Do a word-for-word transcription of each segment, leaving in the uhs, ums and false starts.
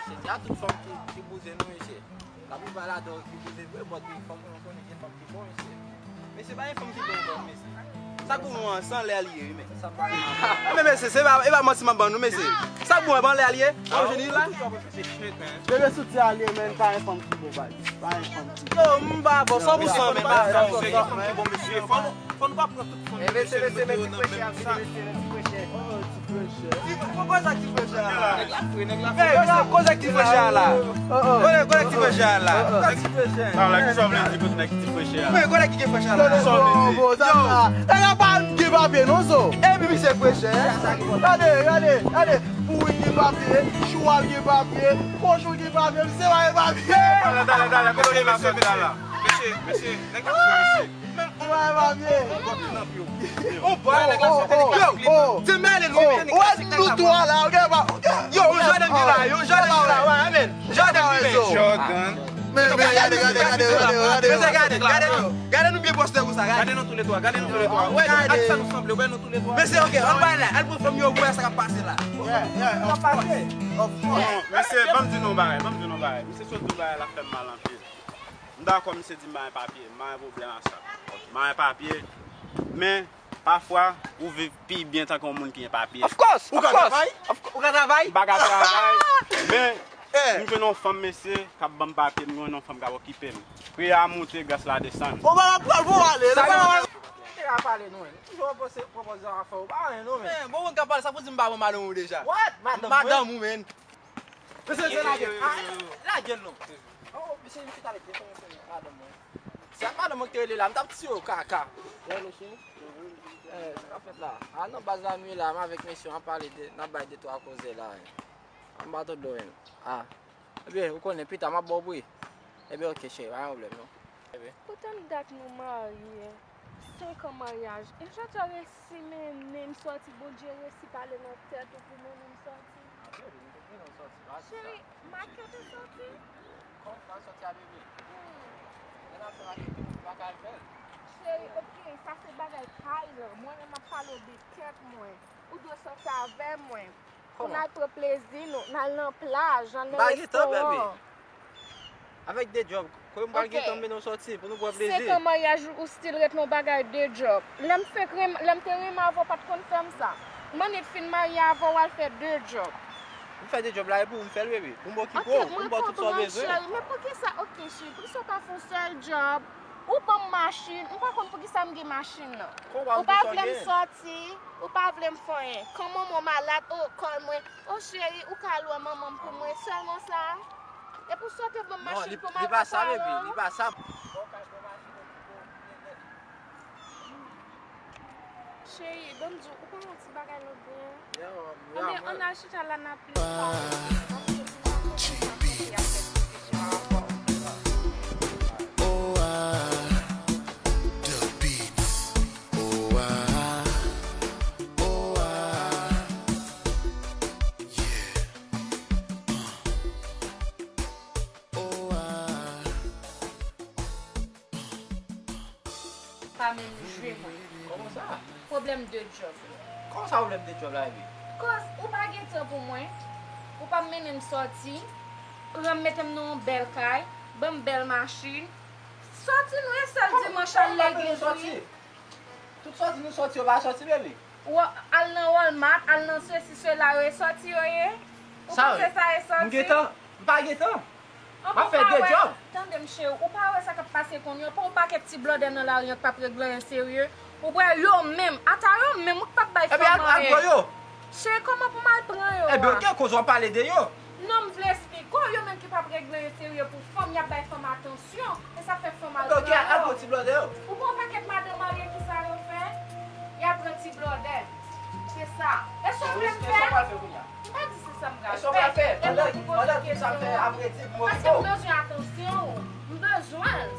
Se a tout fanm ki, ki bouzen nou, mesye. Laplipa ladan ki bouzen vre, but gen fanm, nou konnen gen fanm ki bon, mesye. Mesye, pa gen fanm ki bon, bon, mesye. Sa pou nou an, san lè l ye, wi, men. Sa pa. Men, mesye, se pa, e pa manti m ap ban nou, mesye. Sa pou an, ban lè l ye? An jeni la? Se shit, man. Bebe sou ti alye, men, pa gen fanm ki bon, baz. Pa gen fanm ki bon. Yo, m pa bon, san pou san, men, pa sa. Fò nou pa pran tout fanm ki mete yo nan menm sak. Ti frechè. Ti frechè. Ti frechè. Ti frechè. Nèg la fre, nèg la fre. Nèg la fre. Kote nèg ti frechè a la? Kote, kote nèg ti frechè a la? Nèg ti frechè. Sa la, kisa w vle di kote nèg ti frechè a la? Men, kote nèg ki gen frechè a la? Kisa w vle di? Yo. Nèg la pa gen papye non, so. Epi misye frechè. Gade, gade, gade. Pouri gen papye, chwal gen papye, kochon gen papye, misye pa gen papye. Talè, talè, talè, kote gen papye la? Mesye, mesye, nèg la fre, mesye. Ou pa gen papye. On bwa, nèg la sou tènik la. Yo, se mele nou, tènik la. Ou wè nou twa la, ou gen pa. Yo, yon Jordan ki la, yon Jordan ki la, wè, amen. Jordan ki la. Jordan. Men, men, gade, gade, gade, gade, gade. Mesye, gade, gade nou. Gade nou byen pòste konsa, gade. Gade nou toulètwa, gade nou toulètwa. Wè, nou, ak sa nou sanble, wè nou toulètwa. Mesye, ok, ann bay la, al pran fanm yo, wè sa k ap pase la. Yeah, yeah, of course. Of course. Bon, mesye, ban m di nou yon bagay, ban m di nou yon bagay. Misye sot di yon bagay la fè m mal anpil. M dakò misye di m pa gen papye, m pa gen pwoblèm ak sa. M pa gen papye, men pafwa, ou viv pi byen tankou yon moun ki gen papye. Of course, of course. Ou ka travay? Of cou-, ou ka travay? M pa ka travay, men m jwenn yon fanm, mesye, k ap ban m papye, m jwenn yon fanm k ap okipe m. Pri a moute, gras la desann. Bon, ba, pral pou ale, sa nou pral. Nèg la pale nou, wi. Toujou pwopoze, pwopoze yon afè, ou pa anyen, non, men. Men, bon, moun k ap pale, sa pou di m pa bon madanm ou deja. What? Madanm mwen? Madanm ou, men. Mesye, se lage. Ah, lage l non. Oh, mesye, m chita avèk de fanm, mesye, madanm mwen. Se ak madanm mwen ki te rele la, m t ap tiye w kaka. Wè, mesye. Eh, sa k ap fèt la? Ah, non, baz la, nou la, m avèk mesye, n ap pale de, n ap bay de twa koze la, wi. An ba tout do menm. Ah. Ebyen, ou konnen, pita, m ap ba w pri. Ebyen, ok, cheri, pa gen pwoblèm, non. Ebyen. Pou tann dat nou marye, senk an maryaj, e Jean-Charles resi mennen m sòti, Bondye resi pale nan tèt ou pou mennen m sòti. Cheri, makèt ou sòti? Kòm nan sòti a bebe. Hmm. Lè n ap fè makèt, ou pa ka al fè l. Cheri, ok, sa se bagay kay lan. Mwen menm m ap pale w de tèt mwen. Ou dwe sòti avè mwen. Pou n al pran plezi nou, n al nan plaj, n al nan restoran. M pa gen tan, baby. Avèk de djòb, kote m pral gen tan mennen w sòti pou nou pran plezi? Senk an maryaj ou still ret nan bagay de djòb. Lè m fenk renm-, lè m te renmen avè w, pa t konn fè m sa. Mwen nèt fin marye avè w, w al fè de djòb. M fè de djòb la, e pou ou m fè l, baby. Pou m okipe w, pou m ba w tout sa w bezwen. Ok, mwen konprann, cheri, men poukisa, ok, cheri, poukisa w pa fè yon sèl djòb? Ou ban m machin, m pa konn poukisa m gen machin nan. Ou pa vle m sòti, ou pa vle m fè anyen. Kan manman w malad, o, kòl mwen. O cheri, ou ka al wè manman m pou mwen, sèlman sa. Epi w sot ban m machin pou m al wè paran w. Non, li, li pa sa, baby, li pa sa. Cheri, ban m di w, ou pa wè yon ti bagay lòt bò a? Anben, ann al chita la n ap pale. N ap kontinye ap fè diskisyon ankò. Pa menm jwe mwen. Kòman sa? Pwoblèm de djòb. Kòman sa pwoblèm de djòb la, epi? Koz ou pa gen tan pou mwen, ou pa mennen m sòti, pran m mete m nan yon bèl kay, ban m bèl machin. Sòti nou e sèl dimanch al legliz wi. Tout sòti nou sòti yo pa sòti, baby. Ou al nan Walmart, al nan sesi, sela yo, e sòti yo ye? Ou panse sa e sòti? M gentan, m pa gentan. M ap fè de djòb. Tande m cheri, ou pa wè sa k ap pase kounye a? Ou pa wè yon pakèt ti blòdè nan lari an k p ap regle anyen serye? Ou wè yo menm, ata yo menm, ou k p ap bay fanm anyen. Cheri, kòman pou m al pran yo a? Ebyen, ok, koz w ap pale de yo. Non, m vle esplike w, yo menm ki p ap regle anyen serye pou fanm, y ap bay fanm atansyon. E sa fè fanm al pran yo. Ok, al pran ti blòdè yo. Ou pa wè pakèt madanm marye kisa yo fè? Y ap pran ti blòdè. Se sa. E sa w vle m fè? E sa w pral fè kounye a? M pa di se sa m pral fè. E sa w pral fè? E mwen ki poze kesyon an. Paske m bezwen atansyon w. M bezwen l.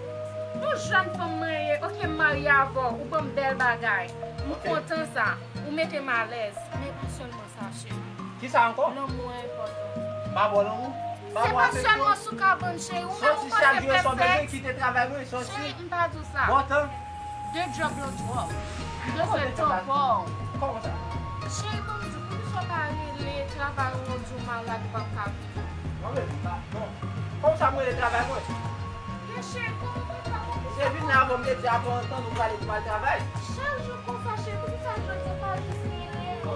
Yon jèn fanm mwen ye. Ok, m marye avè w. Ou ban m bèl bagay. M kontan sa. Ou mete m alèz. Men pa sèlman sa, cheri. Kisa ankò? Lanmou an enpòtan. M pa ba w lanmou. Se pa sèlman sou kabann, cheri. Ou menm ou panse fè sèks? Cheri, m pa di w sa. De djòb lan twòp. M bezwen tan pa w. Kòman sa? Cheri, ban m di w, poukisa w pa rele travay ou, ou di w malad, ou p ap ka vini? Non, men, pa, non. Kòm sa, mwen rele travay mwen. Men cheri, kòman papa, kòman papa? Se vin la, bon, m te di avan antan nou prale pou al travay. Chak jou konsa, cheri, poukisa jodi a pa jis rele yo?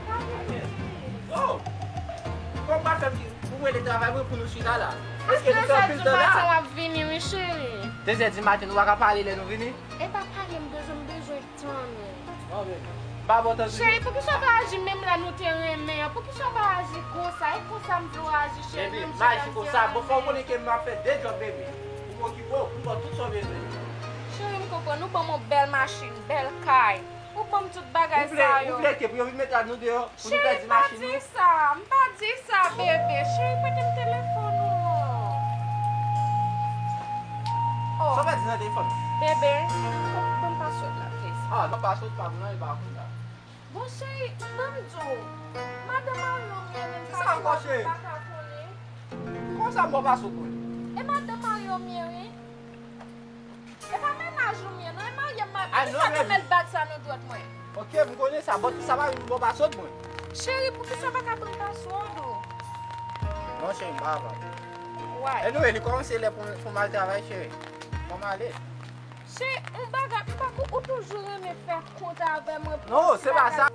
Pa rele. Oh! Kòm pa fè pou mwen rele travay mwen pou nou chita la. Èske nou fè anpil tan la? Dezyèm di maten w ap vini, wi, cheri. Dezyèm di maten, nou pa ka pale lè nou vini? E pa pale, m bezwen, m bezwen tan nou. M pa ba w tan toujou. Cheri, poukisa w pa aji menm lè nou te renmen an? Poukisa w pa aji konsa? E konsa m vle w aji, cheri. Baby, m aji konsa. Bon, fò w konnen ke m ap fè de djòb, baby. Pou m okipe w, pou m ba w tout sa w bezwen. Cheri, m konprann. Ou ban m yon bèl machin, bèl kay. Ou ban m tout bagay sa yo. Ou vle ke pou yo vin met nou deyò? Pou nou pèdi machin nou? Cheri, m pa di sa, m pa di sa, bebe. Cheri, prete m telefòn ou an. Oh. Sa w pèdi nan telefòn? Bebe, ban m paswòd la, please. Ah, non, paswòd pa pou nan, e pa konsa. Bon, cheri, ban m di w, madanm Mario m ye, men m pa sou, m pa ka konnen. Konsa m ba w paswòd mwen? E madanm Mario m ye, wi. E pa mennaj ou m ye, non, e marye m marye. Ah, non, baby. Kisa te met bag sa nan dwèt mwen? Ok, m konnen sa, but sa pa vin bon paswòd mwen. Cheri, poukisa w pa ka pran paswòd ou? Non, cheri, m pa kapab. Why? Anyway, li kòmanse lè pou, pou m al travay, cheri. Fò m ale. Cheri, yon bagay, m pa ko-, ou toujou renmen fè kont avè mwen. Non, se pa sa.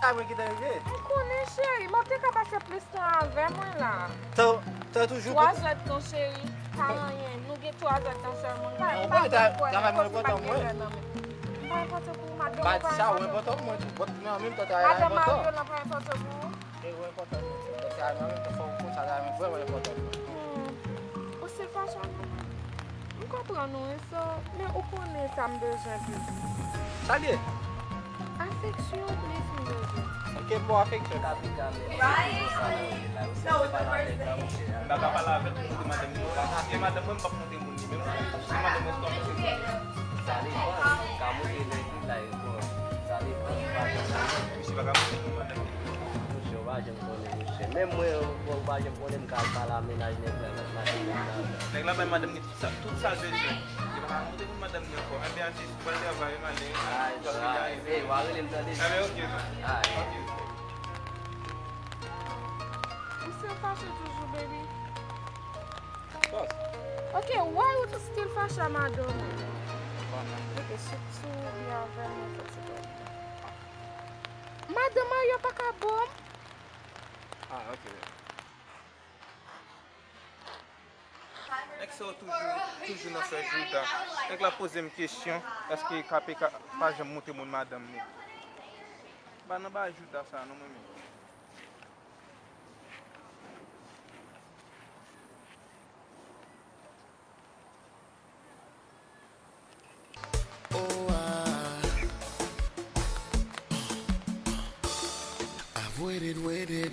Sa mwen ki te rive. M konnen, cheri, men w te ka pase plis tan avè mwen la. Tan, tan toujou. Twa zè tan, cheri, pa anyen. Nou gen twa zè tan sèlman. M pa, m pa konn kwè, travay mwen enpòtan pou mwen. M pa enpòtan pou ou, madanm ou pa enpòtan pou ou. M pa di sa, ou enpòtan pou mwen tou. But, men an menm tan, travay la enpòtan. Madanm Mario lan pa enpòtan pou ou. E ou enpòtan tou. But travay mwen an menm tan, fò w konn sa, travay mwen vrèman enpòtan pou mwen. Hmm. Ou se fason nou. M konprann ou, wi, so, men ou konnen sa m bezwen plis. Sa l ye? Afeksyon plis m bezwen. Ok, m ba w afeksyon. Kapital. Right? No, it's the first thing. M pa ka pale avè l pou montre madanm li. Si se madanm mwen, m p ap montre moun li. Men mwen, si se madanm mwen, m p ap montre moun li. Sa depann. Ou ka montre nèg li la, e bon. Sa depann. Misye pa ka montre moun madanm li. Misye, ou pa janm konnen, misye. Menm mwen, ou pa janm konnen, m ka al pale a mennaj nèg la, nèg la, nèg la. Nèg la bay madanm li Sa, tout sa l bezwen. Li pa ka montre moun madanm li ankò. Enben, atis, ou pral travay, m ale. Ay, ay, ey, w a rele m tande. Enben, ok. Ay. Ok. Ou still fache toujou, baby? Of course. Ok, why ou still fache a madanm ou? Bon, ok, si, si ou byen avè m, mwen fè ti pwoblèm. Madanm Mario pa ka bon? Ah, ok. Nèg sa yo toujou, toujou nan fè jouda. Nèg la poze m kesyon, èske K P K pa janm montre moun madanm li? M pa nan bagay jouda sa non, mwen menm. Oh, I, I've waited, waited.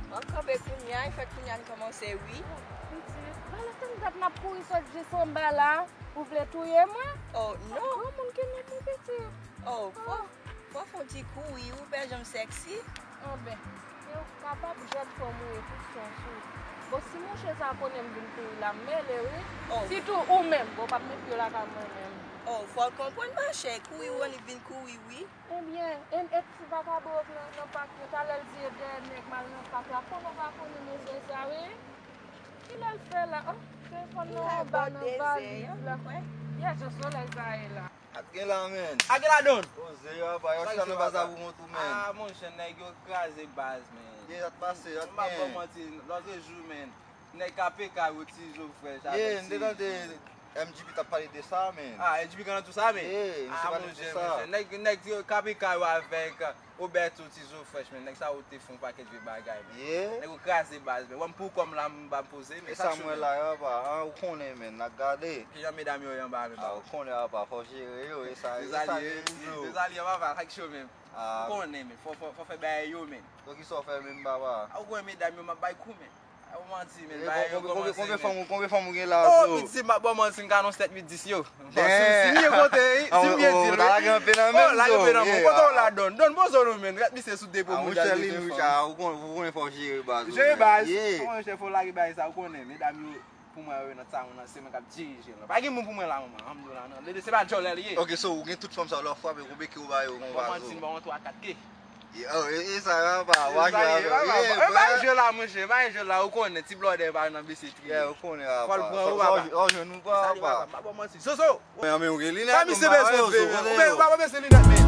M ap kanpe kounye a, e fèk kounye a n kòmanse wi. Pitit, valè tan dat n ap kouri sot jis anba la, ou vle touye mwen? Oh, non. Granmoun ki nèg mwen pitit. Oh, fò, fò fè yon ti kou wi, ou pè janm sèksi. Anben, e ou kapab jèt fòm ou ye tout sans ou. Bon, si mouche sa konnen m vin kouri la, m mele wi. Oh. Sitou ou menm, bon, w p ap met pye w lakay mwen menm. Oh, fò l konprann machè, kouri ou annik vin kouri wi. Ebyen, e, e ti vakabon nan, nan pak yo, talè l di e dèyè nèg m al nan pak la, konnen w pa konnen mesye sa wi. Kilè l fè la? Oh, telefòn nan anba nan valiz la. Yè, jan solèy sa ye la. Sa t gen la, menn? Sa gen ladan l? Poze yo, apa, yo chita nan baz la pou kont ou, menn. Ah, monchè, nèg yo kraze baz, menn. Ye, sa t pase, sa t gen. M pa ba w manti, lòtrejou, menn. Nèg K P K yo, Ti Zo Fresh avèk Ti Zo. Ye, m te tande M G P t ap pale de sa, menn. Ah, M G P konn tout sa, menn? Ye, misye pale de sa. Ah, monchè, monchè. Nèg, nèg K P K yo avèk, euh, Oberto, Ti Zo Fresh, menn. Nèg sa yo te fè yon pakèt vye bagay, menn. Ye. Nèg yo kraze baz, menn. Wè m pou kò m la, m ba m poze, menn. E sa m wè la, yo, apa, an, ou konnen, menn, n ap gade. Kijan medam yo ye anba, menn? Ah, ou konnen, apa, fò jere yo, e sa, e sa, se sa l ye, menn, papa, sa k cho, menn. Ah. Ou konnen, menn, fò, fò, fò fè bagay yo, menn. Donk, kisa w fè menm, papa? Ah, ou konnen medam yo, m ap bay kou, menn. A, ou manti, men bagay yo kòmanse, men. Konbyen fanm ou, konbyen fanm ou gen la, bro? Oh, pitit, m ap ba w manti, m ka nan sèt, uit, dis yo. Bon, si, si m gen kote, wi, si m gen dil, wi. Oh, lage anpe nan menm, lage anpe nan menm. Kote w la, Don? Don, poze w non, men. Gad misye sou depo mondyal de fanm. Ou konnen fò w jere baz ou, men. Jere baz. Kòman, chèf, fò w lage bagay sa, ou konnen, medam yo, pou mwen, yo nan sa, nan se mwen k ap dirije l. Pa gen moun pou mwen la, manman. Anm di w la, non. Lede, se pa djòlè li ye. Ok, so, ou gen tout fanm sa, lè w frape, ou beke, ou ba yo, ou ba yo. Bon, manti, m ba w twa, kat ke. Yo, e, e sa yo pa, w a jwe avè yo. E pa jwe la, monchè, e pa jwe la, ou konnen, ti blòdè pa nan bese triye. Yeah, ou konnen, apa. Fò l pran ou, papa. Sa w jwenn ou pran, apa. Sa li, papa, m pa ba w manti. Soso! Mwen, men, ou gen linèt, pa misye bezwen veye, ou pa bezwen linèt, men.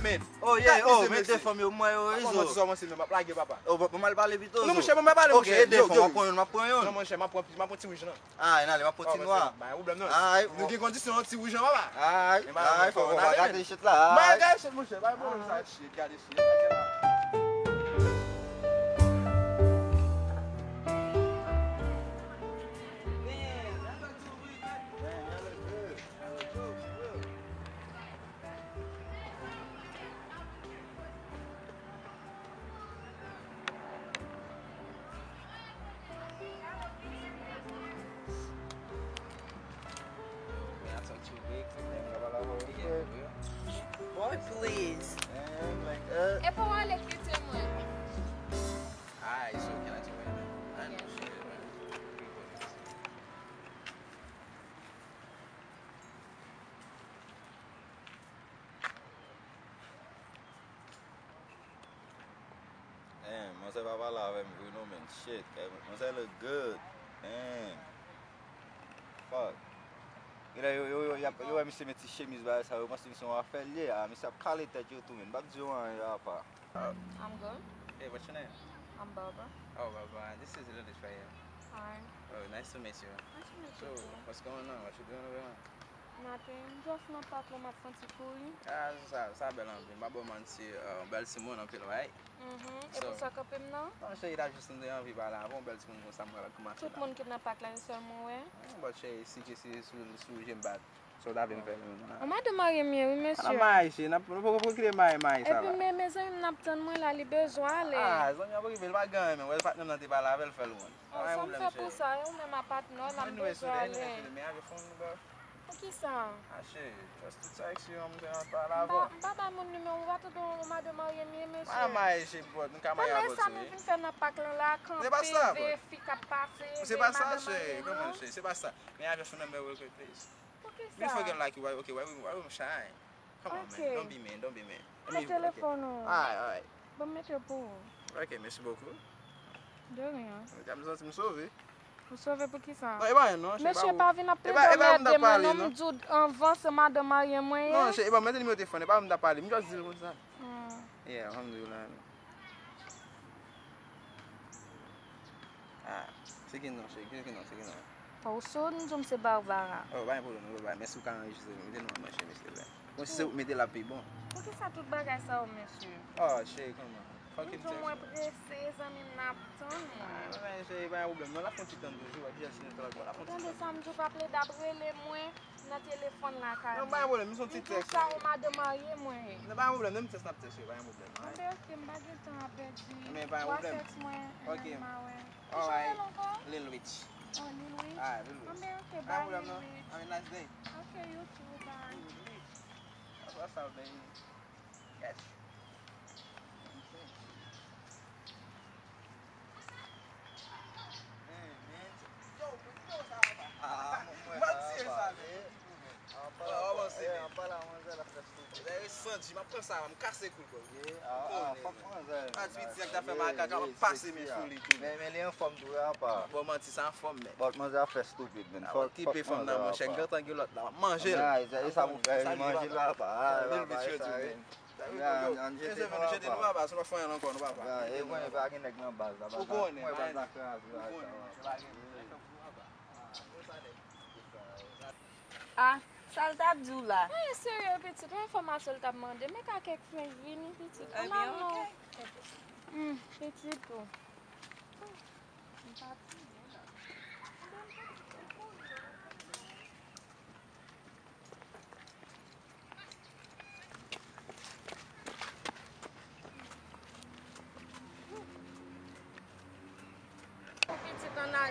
Men. Oh, yeah, oh, mete fanm yo, mwen yo, rezo. Papa, manti, sa w manti, men, m ap lage, papa. Oh, bon, bon, m al pale pito. Non, monchè, bon, m pa pale, monchè. Ok, e de fanm, w ap pran youn, m ap pran youn. Non, monchè, m ap pran, m ap pran ti wouj lan. Ay, n ale, m ap pran ti nwa. Ay, pa gen pwoblèm non. Ay, nou gen kondisyon, ti wouj an, papa. Ay, ay, fòk w pa gate chit la. M pa gate chit, monchè, pa gen pwoblèm sa. Gade chit, gade chit. Boy, please. Epa w ale kite mwen. Damn, manzè pa pale avè m vre non, man. Shit, manzè look good. Damn. Fuck. Genlè yo, yo, yo, y ap, yo wè misye met ti chemiz bagay sa, yo panse misye yon afè l ye. Ah, misye ap kale tèt yo tou, men. M p ap di yo anyen, apa. I'm good. Hey, what's your name? I'm Barbara. Oh, Barbara, this is Lilith right here. Hi. Oh, nice to meet you. Nice to meet you too. So, what's going on? What you doing over here? Nothing. Just nan pak la, m ap fè yon ti kouri. Ah, sa, sa bèl anpil. M pa ba w manti, euh, bèl timoun anpil, right? Mhm. E pou sa kanpe m nan? Non, cheri, ta jis m te anvi pale avè w, bèl timoun konsa, m pral kòmanse la. Tout moun ki nan pak la, se sèl mwen wè. Ah, but cheri, si ke se sou, sou je m bat. So, w ta vle m fè menm jan an? Yon madanm marye m ye, wi, mesye. Ala marye, cheri, n ap, nou poko kite marye, marye sa la. Epi, men, mezanmi m n ap tann mwen la, li bezwen ale. Ah, zanmi an poko rive, li pa gen anyen, men, wè, patnè m nan te pale avè l, fè l wont. Oh, sa m fè pou sa, e ou menm a patnè w la, m bezwen ale. Anyway, sweetie, anyway, sweetie, may I have your phone number? Poukisa? Ah, cheri, just to text you, m te anvi pale avè w. M pa, m pa bay moun nimewo m, ou pa tande yon madanm marye m ye, mesye. M pa marye, cheri, but nou ka marye avè w tou, wi. Tande sa nou vin fè nan pak lan la, kanpe, veye fi k ap pase, veye madanm marye nou. Se pa sa, cheri, come on, cheri, se pa sa. May I have your phone number real quick, please? Poukisa? Before you get lucky, why, okay, why we, why we shy? Come on, man. Ok. Don't be man, don't be man. Ban m telefòn ou. Alright, alright. Ban m mete l pou ou. Ok, mèsi bokou. De rien. Ok, m santi m sove. Ou sove pou kisa? Non, e pa anyen non, cheri, mesye, pa vin ap plede anmède mwen non, m di w anvan se madanm marye mwen ye. Non, cheri, e pa, mete nimewo telefòn, e pa ou m t ap pale, m just di l konsa. Hmm. Yeah, alhamdulillah. Ah, se ki non, cheri, se ki non, se ki non. Oh, ou sou, m di w m se Barbara. Oh, pa gen pwoblèm, non, bye bye. Men si w ka anrejistre, mete non an mwen, cheri, silvouplè. Bon, si se ou k mete l ap pi bon. Poukisa tout bagay sa yo, mesye? Oh, cheri, kòman? Fòk m di w mwen prese, zanmi m, n ap tann mwen. Ah, men cheri, pa gen pwoblèm, non, l ap fè yon ti tann toujou, wè, ki jan si nou tann ankò, l ap fè yon ti tann. Ou tande sa m di w, pa plede ap rele mwen nan telefòn lakay mwen. Non, pa gen pwoblèm, m se yon ti tèks. Sa ou madanm marye mwen ye. Non, pa gen pwoblèm, menm tèks n ap tèks, cheri, pa gen pwoblèm. Anben, ok, m pa gen tan ap pèdi. Men pa gen pwoblèm. Ou a tèks mwen, anben m a wè. Ki jan w rele ankò? Lil Rich. Oh, Lil Rich? Ah, Lil Rich. Anben, ok, bye, Lil Rich. Pa gen pwoblèm, non. Have a nice day. Ok, you too, bye. Lil Rich. That's what's up, baby. Yes. Santi, m ap pran sa, m kase kou l, bro. Ou konnen, man. Pati piti nèg ta fè makak, ap pase men sou li tou. Men, men li anfòm tou, apa. Bon, manti, sa anfòm, men. But manzè ap fè stupid, man. Fòk, fòk manzè, apa. Kipe fanm nan, monchè, m gentan gen lòt la, m ap manje l. Sa li, apa. Lil Rich yo di, men. Sa li, apa. Ann jete nou, apa. Mesye, nou jete nou, apa, si nou pa fè anyen ankò, nou, apa. E mwen, pa gen nèg nan baz la, baz la. Ou konnen, baz la kraze, ou konnen, monchè, pa gen nèg nan baz la. Ah, sa l t ap di w la? Mwen serye, pitit, yon enfòmasyon l t ap mande. Men ka kèk frenk vini, pitit. Ebyen, ok. Hmm, pitit ou.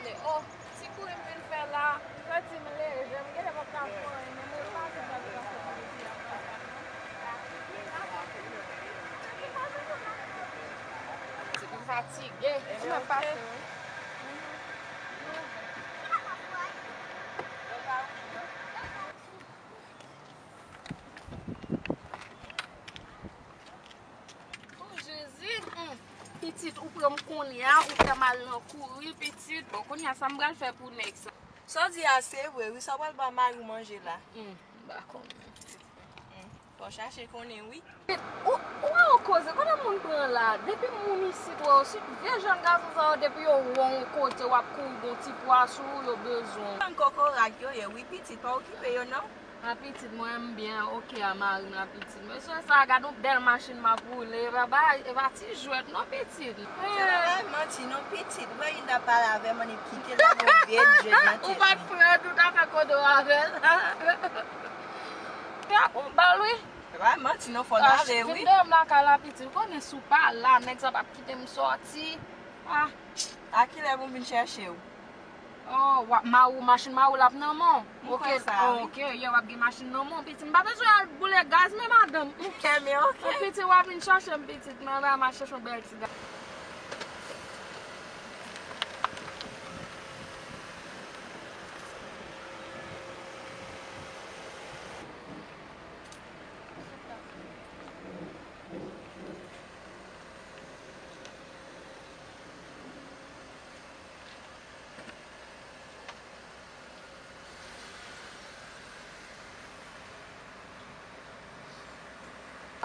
Oh, ti kouri m vin fè la, m santi m lejè, m genlè p ap ka fè anyen, men mwen pase m pa t ka fè pou lejè a. Ti m fatige, m ap pase wi. Oh, Jezi, hmm. Pitit, ou pran m kounye a, ou fè m al nan kouri, pitit. Bon, kounye a, sa m pral fè pou nèg sa? Sa w di a, se vre, wi. Sa w pral ba mari w manje la? Hmm, m pa konnen, pitit. Hmm. Fò w chache konnen, wi. Ou, ou wè yon koze, kote moun pran la? Depi moun isit wè w, si vye jèn gason sa yo, depi yo wè w yon kote, w ap kouri gon ti pwa sou ou, yo bezwen w. Bann kokorat yo ye, wi, pitit, pa okipe yo, non. A pitit, mwen, m byen oke a mari m la, pitit. Mesye sa, gad yon bèl machin m ap woule. E pa, e pa ti jwèt, non, pitit. Se pa bay manti, non, pitit. Wè, Linda pale avè m, annik kite l, gon vye jèt nan tèt li. Ou pa t pran tout afè kodo avè l. Te ap yon bal, wi. Se pa bay manti, non, fò l lave, wi. Vin dèyè m lakay la, pitit. Ou konnen si w pa la, nèg sa p ap kite m sòti. Ah. A kilè pou m vin chèche w? Oh, w ap mari w, machin mari w l ap nan men w. M kwè sa, wi. Ok, yè w ap gen machin nan men w, pitit. M pa bezwen al boule gaz, men madanm. Ok, men ok. Pitit, w ap vin chache m, pitit. Mwen al mache chache yon bèl ti gaz.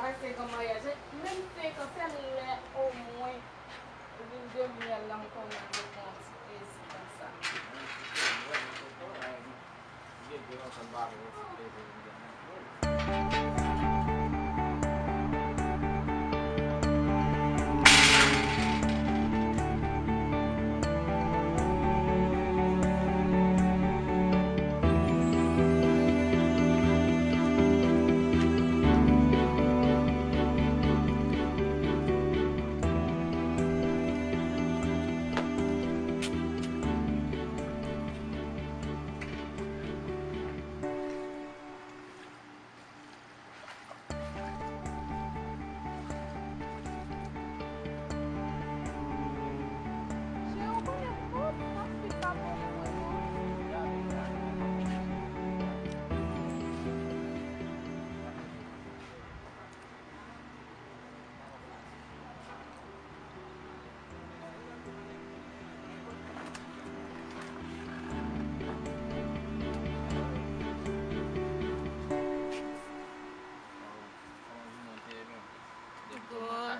Avèk senk an maryaj, menm senk an, sèl lè omwen ou vin de myèl la, m konnen yo pran ti plezi konsa. Bon.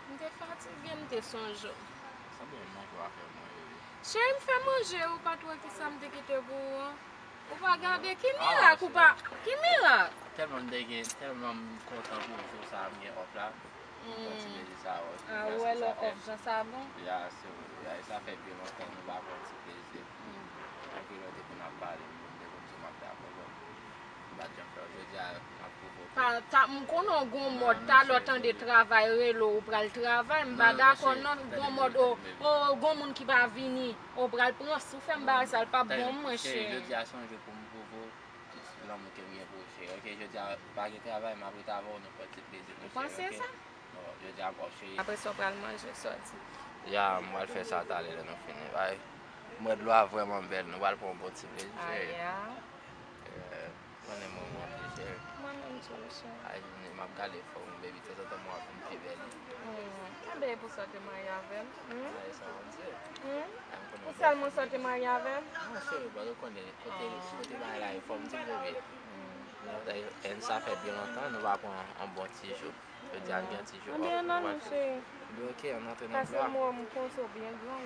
M te fatige, m te sonje w. Sanble yon manje w a fè mwen rele. Cheri, m fè manje, ou pa t wè kisa m te kite pou ou an? Ou pa gade? Ki mirak ou pa, ki mirak? Tèlman m te gen, tèlman m kontan pou jou sa a, m gen off la. M pran ti plezi sa a, wè. Ah, ou wè lè off jan sa bon? Ya, se vre. Ya, e sa fè byen lontan nou pa pran ti plezi. Anpil lè w te konn ap pale, m te konn di w m ap dakò, bon. M pa t janm fè l. Jodi a, m ap pwouve w. Pa, ta, m konnen w gon mòd, talè w tande travay rele w, ou pral travay, m pa dakò non, gon mòd, o, o, gon moun ki pa vini, ou pral pran sou fè m bagay sa, l p ap bon, mwen cheri. Jodi a se yon jou pou m pwouve w lanmou ke m gen pou ou, cheri. Ok, jodi a, pa gen travay, m ap ret avè w, nou pran ti plezi nou, cheri, ok? Ou panse sa? Bon, jodi a m ap cheri. Apre sa, w pral manje, sa w di? Ya, m pral fè sa talè lè nou fini. Bay, mwen dlo a vrèman bèl. Nou pral pran yon bon ti plezi, cheri. Aya. Eh, konnen mwen renmen w anpil, cheri. Mwen menm tou, cheri. Ay, m ap gade fò w, baby. Tanzantan, mwen ap vin pi bèl. Hmm. Enben, e pou sa w te marye avè m? Hmm? Ay, sa w di? Hmm? Pou sèlman sa w te marye avè m? Non, cheri, ba, ou konnen, kote, kote bagay la ye, fò m di w, baby. Hmm. Sa fè byen lontan, nou pa pran yon bon ti jou. Jodi a n gen ti jou off. Anben, ann ale, cheri. Byen, ok, ann antre nan bwa. Pase m wè m konsa w byen gran.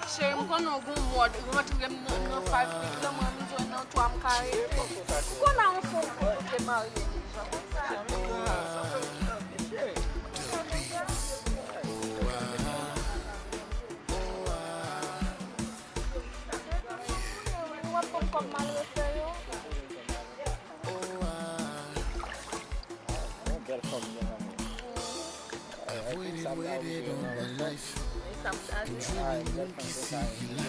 Cheri, m konnen w gon mòd rantre m nan, nan five feet lan, mwen m jwenn nan twa m ka rete. M konnen w fon pou w te marye deja. Ou ap ban m kòb m al refè yo? Yon bèl fanm gen nan men. Avoided, waited on my life. Sa m ta di. Ah, egzakteman, se sa,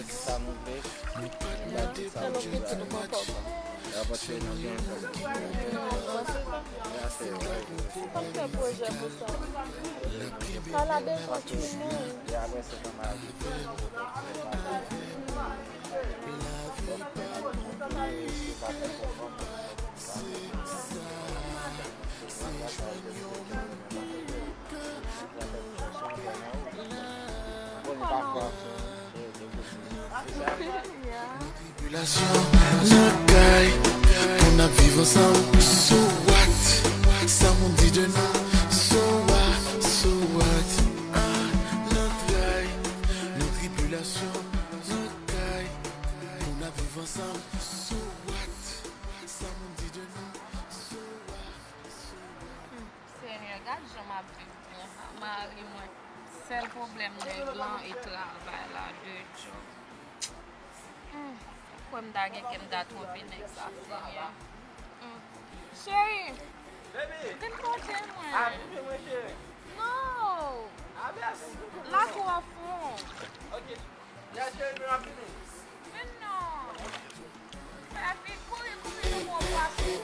se sa nou vle. Nou pa di sa nou vle. Rapòte nou gen. Sa fè pwojè pou sa. Sa la bezwen timoun. Tribilasyon nan kay, pou n ap viv ansanm. So what? Sa moun di de nou? So what? So what? Ah, nan tray, nan tribilasyon nan kay, pou n ap viv ansanm. So what? Sa moun di de nou? So what? So what? Senyè, gad jan m ap viv byen. Mari mwen, sèl pwoblèm nèg lan e travay la, de djòb. Hmm, kwè m ta gen kè m ta twonpe nèg sa, Senyè. Hmm. Cheri, vin kote mwen. Non! Lakou an fon. Men non! Fè vit, kouri, kouri, nou pran pwason.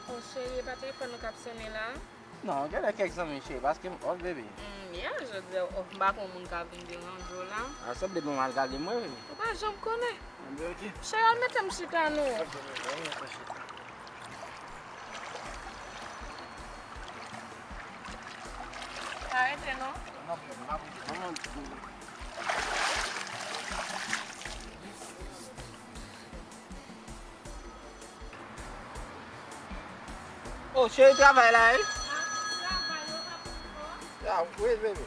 Oh, cheri, e pa telefòn ou k ap sonnen la? Non, genlè kèk zanmi, cheri, paske m off, baby. Mm, yeah, jodi a, oh, m pa konn moun k ap vin deranje w la. A, sanble bon, m al gade mwen, baby. Ou pa janm konnen. Anben, ok. Cheri, al mete m chita, non. Ok, baby, ann mete chita. Pa rete, non. Non, non, non. Oh, cheri, travay la, wi. Yeah, wait, baby.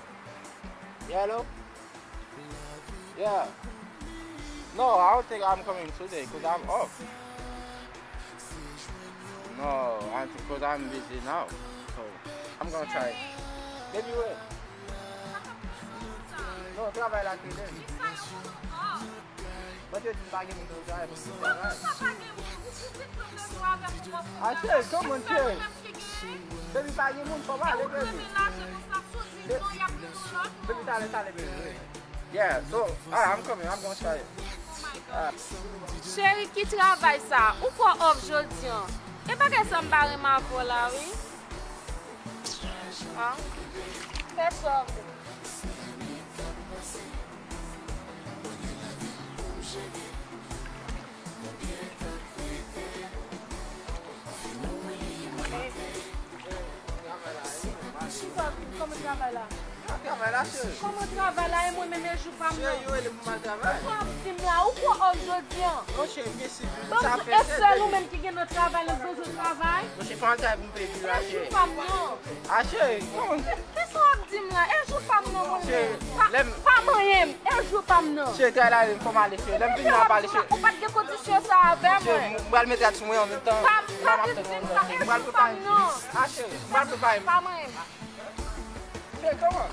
Yeah, hello? Yeah. No, I don't think I'm coming today 'cause I'm off. No, I, 'cause I'm busy now. So, I'm gonna try. Baby, wait. No, travay la today. Mwen te di m pa gen moun pou travay, pou m travay. Achè, kòman chè? Baby, pa gen moun, fò m ale, baby. Baby, talè, talè, baby. Yeah, so, ah, I'm coming, I'm gonna try it. Ah. Cheri, ki travay sa? Ou kwè off jodi an? E bagay sa m pa renmen avè w la, wi. Ah, fè sa w vle. Kòman travay la? Kòman travay la? E mwen menm e jou pa m nan. Ou kwè w ap di m la? Ou kwè off jodi an? Bon, e sèl ou menm ki gen nan travay, nan bezwen travay? E jou pa m nan. Kisa w ap di m la? E jou pa m nan mwen menm. Pa manyen m. E jou pa m nan. Cheri, travay la, fò m ale, cheri. Lè m vin nan, ap ale, cheri. Ou pa t gen kondisyon sa avè mwen. Cheri, m pral mete rad sou mwen an menm tan. Pa, pa vin di m sa. E jou pa m nan. Ah, cheri, m pral prepare m. Pa manyen m. Cheri, kòman?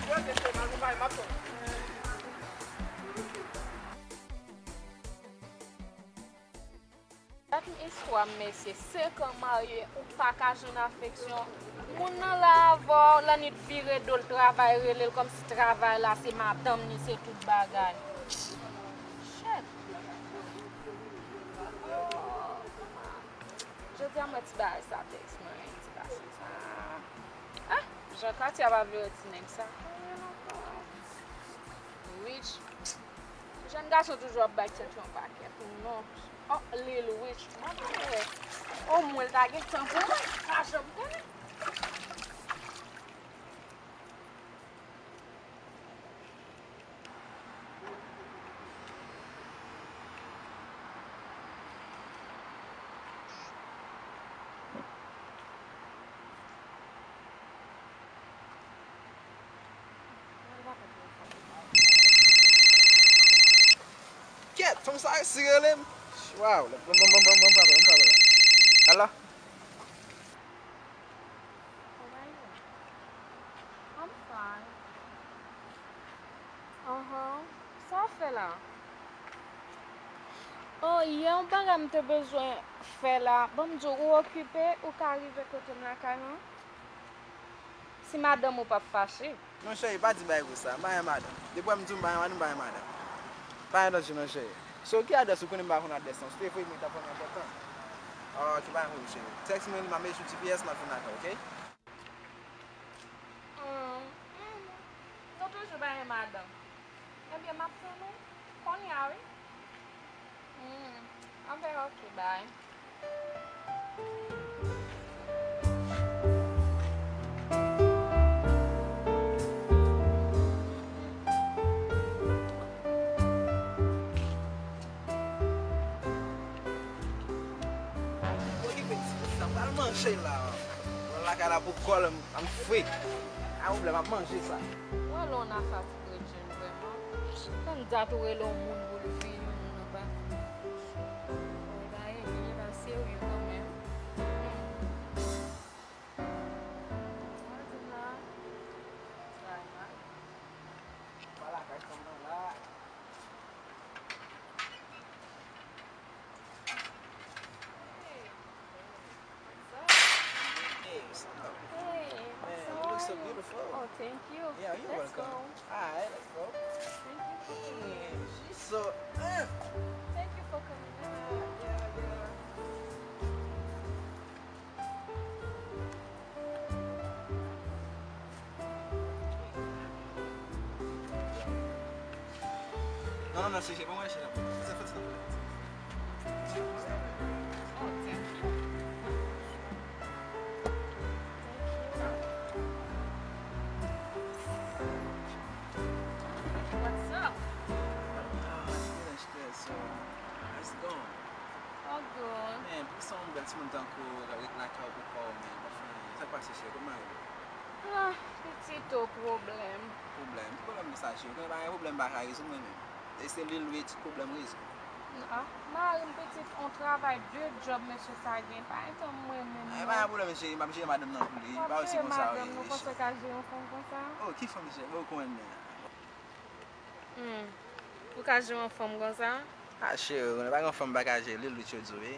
Yo, cheri, m al prepare m, m ap tann. Dat m istwa m, mesye, senk an marye, ou pa ka jwenn afeksyon. Moun nan la avè w, lannwit vire do l, travay rele l kòmsi travay la se madanm ni, se tout bagay. Shit. Jodi a m wè ti bagay sa tèks mwen, ti gason sa. Ah, jan Katia pa vle wè ti nèg sa. Rich. Jèn gason toujou ap bay tèt yo yon pakèt non. Oh, Lil Rich. Mwen pa wè. Omwen l ta gen tan pou mwen. Pa janm konnen. Sa si rele m. Waw, m pa wè la. Hello? How are you? I'm fine. Aham. Sa w fè la? Oh, yè yon bagay m te bezwen fè la. Ban m di w, ou okipe, ou ka rive kote m lakay lan? Si madanm ou p ap fache. Non, cheri, pa di bagay konsa. M pa gen madanm. Depi w wè m di w m pa gen madanm, m pa gen madanm. Pa gen danje non, cheri. So, ki adrès ou konnen m pa konn adrès lan? Si w te voye mwen, t ap vrèman enpòtan. Ah, ok, pa gen pwoblèm, cheri. Tèks mwen, m ap mete sou G P S, m ap vin lakay, ok? Hum, hum. Nou toujou pa gen madanm. Ebyen, m ap tann ou kounye a, wi. Hmm, anben, ok, bye. Okipe ti sa, m pral manje la. Mwen lakay la pou kòl, m fri. A, pwoblèm, ap manje sa. Wè lè w nan sa ti Gretchen, vrèman. Tann dat ou rele yon moun pou l vini, yon moun ou pa vini. Bagay li pa serye kanmenm. Mwen di la, sa e mal. Pa lakay fanm nan la. Hey, what's up? Hey, what's up? Man, you look so beautiful. Oh, thank you. Yeah, you're welcome. All right, let's go. Thank you. Man, she's so, uh. Thank you for coming. Yeah, yeah, yeah. Non, non, non, chèche, pa mwen chèche. Sa fè ti nan. Oh, thank you. What's up? Ah, it's good and stress, so it's gone. Oh, good. Man, poukisa yon bèl timoun tankou w ret lakay ou pou kò w, man? Sa k pase, cheri? Kot mari w? Ah, pitit o, pwoblèm. Pwoblèm? Ki pwoblèm konsa, cheri? Ou konnen pa gen pwoblèm m pa ka rezoud mwen menm. E se li l vle ti pwoblèm rezoud. Ah, mari m pitit, on travay de djòb mesye sa gen. Pa gen tan mwen menm non. E pa gen pwoblèm, cheri, m ap jere madanm nan pou li. Pa osi konsa, wi. W ap jere madanm nou, panse w ka jere yon fanm konsa? Oh, ki fanm, cheri? Ou konnen. Hmm. Ou ka jere yon fanm konsa? Ah, cheri, ou konnen pa gen fanm m pa ka jere, li Louis yo di w, wi.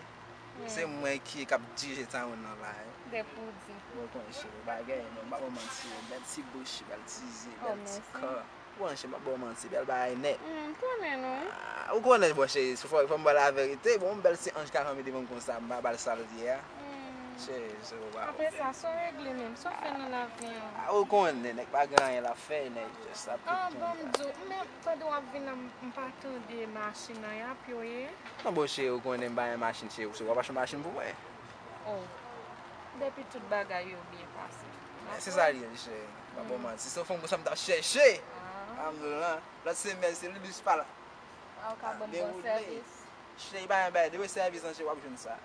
Hmm. Se mwen ki, k ap dirije town nan la, wi. Depi w di. Ou konnen, cheri, bagay, non, m pa ba w manti, bèl ti bouch, bèl ti zye, bèl ti kò. Ou konnen, cheri, m pa ba w manti, bèl bagay nèt. Hmm, m konnen, non. Ah, ou konnen, bon, cheri, fò, fò m ba w laverite, bon, yon bèl ti anj ka kanpe devan m konsa, m pa ba l sa l ye a. Hmm. Cheri, cheri, ou pa. Apre sa, sa w regle menm, sa w fè nan lavi an? Ah, ou konnen, nèg pa gen anyen l ap fè, nèg just ap tout tan. Ah, ban m di w, men pandan w ap vin la, m, m pa tande machin nan, y ap yo ye? Non, bon, cheri, ou konnen m pa gen machin, cheri, w ap achte machin pou mwen. Oh. Depi tout bagay yo byen pase. Se sa l ye, cheri. M pa ba w manti. Se yon fanm konsa m t ap chèche. Ah. Alhamdulillah. Lòt semèn, se Lilus pa la. Ah, ou ka ban m bon sèvis. Cheri, pa gen bagay, depi sèvis lan, cheri, w ap jwenn sa.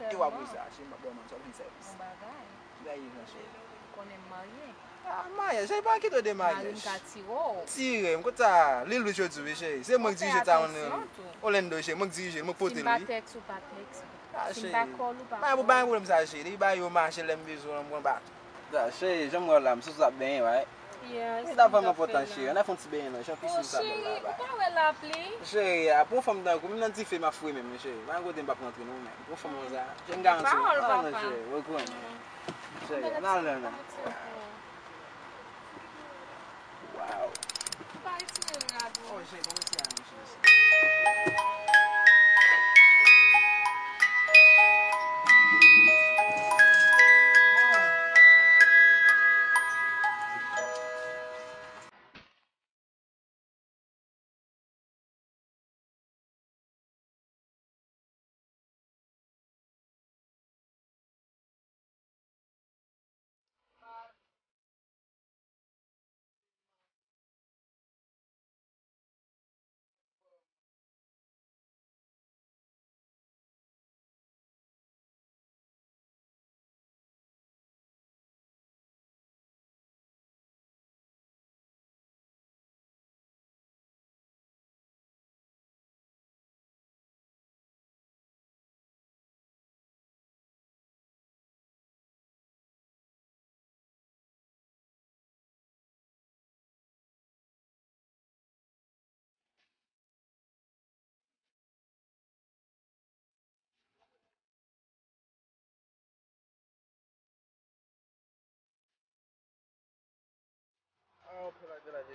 E w ap wè sa, cheri, m ap ba w manti, w ap jwenn sèvis. Bon bagay. Ki bagay, cheri? Ou konnen m marye. Ah, maryaj, cheri, pa kite w de maryaj. Mari m ka tire w. Tire m, kote sa? Lilus yo di w, wi, cheri. Se mwen k dirije town nan. Orlando, cheri, mwen k dirije l, mwen k pote l, wi. Si m pa tèks ou, pa tèks ou. Ah, cheri. Si m pa kòl ou, pa kòl ou. Pa gen pwoblèm sa, cheri. Depi bagay yo mache, lè m bezwen w, m pran baton. Sa, cheri, jan m wè w la, m sou sa ap benyen, wi. Yes, m t ap fè l. Li ta vrèman enpòtan, cheri. Ann al fè yon ti benyen nan, jan pisin sa bèl la. Oh, cheri, ou pa wè lapli? Cheri, a, pou yon fanm tankou m nan dife, m ap fouye menm, cheri. Pa gen kote m p ap rantre, non, men. Pou yon fanm konsa, cheri, m garanti w. Pawòl papa. Ah, non, cheri, ou konnen. Cheri, ann al nan. Wow. Ou pa retire rad ou. Oh, cheri, pa retire rad ou, cheri.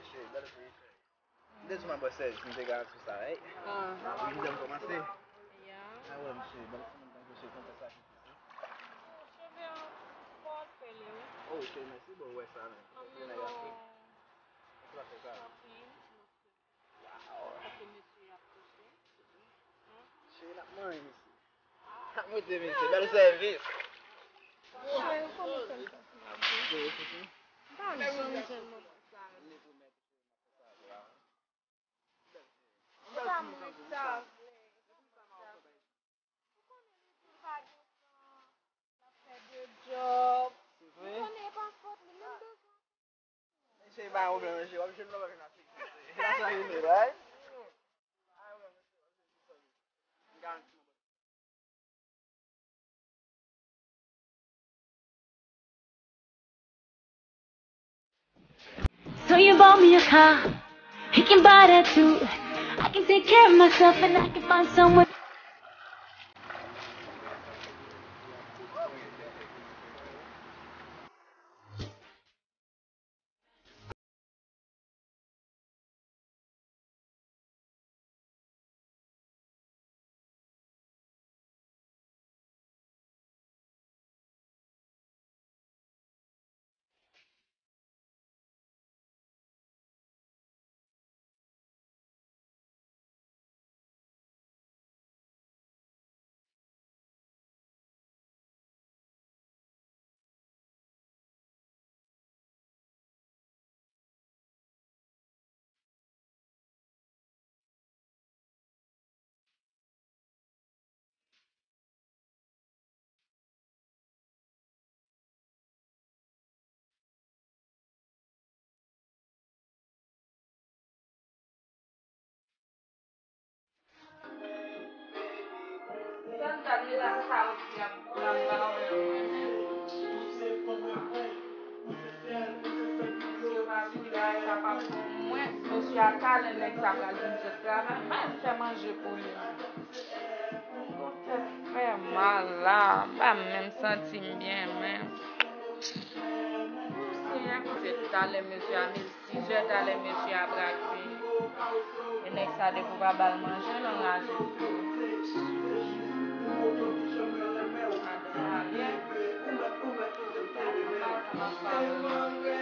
Shit, that is what you say. M te di w m ap bwè sèvis, m te garanti w sa, right? Wi, m te kòmanse. Ah, wè, mesye, ban m ti moun tankou se kontan sa ki piti. Oh, ok, mèsi, bon, wè sa, men. Mesye la fè sa. Wow. Cheri, n ap manje, mesye. N ap manje, mesye. Bèl sèvis. Cheri, ou konn ou fè m sa. M pa janm jwenn moman sa. E pa mwen ki ta vle. Ou konnen li di l pa gen tan, l ap fè de djòb. Ou konnen e pa fòt li, menm bezwen. Mesye, pa gen pwoblèm, mesye. W ap jwenn lòt, w ap jwenn Afrik. Se la sa yo ye, right? M garanti w. So you bought me a car, he can buy that too. I can take care of myself and I can find someone. Sandal medam sa yo ki ap pran ba w la mwen menm. Si yo pa vin la, sa pa pou mwen. Mesye a talè nèg sa pral vin sot travay. Bay m fè manje pou li. Mwen gon tèt fè mal la. M pa menm santi m byen menm. Senyè, kote talè mesye a, Sizè talè mesye a pral vini. E nèg sa depi w pa ba l manje, l anraje tou. Madanm marye. Madanm marye.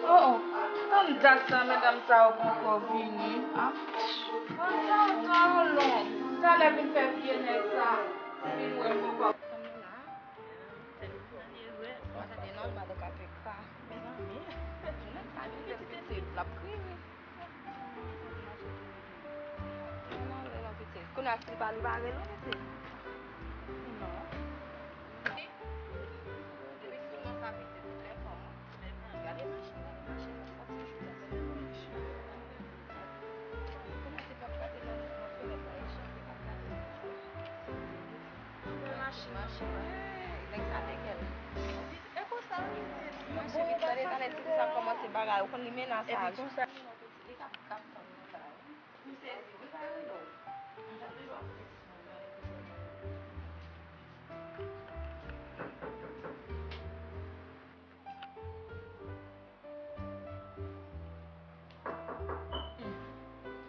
Oh, oh. Tann dat sa, medam sa yo poko vini. Ah. Konsa, sa yo long. Talè vin fè vye nèg sa vin wè m poko. Mwen tande non, madanm pa fè pa. Mezanmi. Jounen sa, li pitit, l ap kriye. Kounye a, si l pa, li pa rele w, mesye. Non. Depi siman sa pitit, li trè fò, wi. Gade machin, gade machin nan, sa se jou la, gade machin nan. Kounye a, se p ap gade nan, nan fenèt la, e chans se p ap gade nan fenèt la. Machin nan, nèg sa te gèl. E konsa, wi. Mwen cheri, tande, tande, ti sa kòmanse bagay, ou konn li menas a. Epi konsa. Li t ap, t ap tann nou la. M sezi, wi, pa rele w. M t ap toujou ap sezi mwen nan episode la.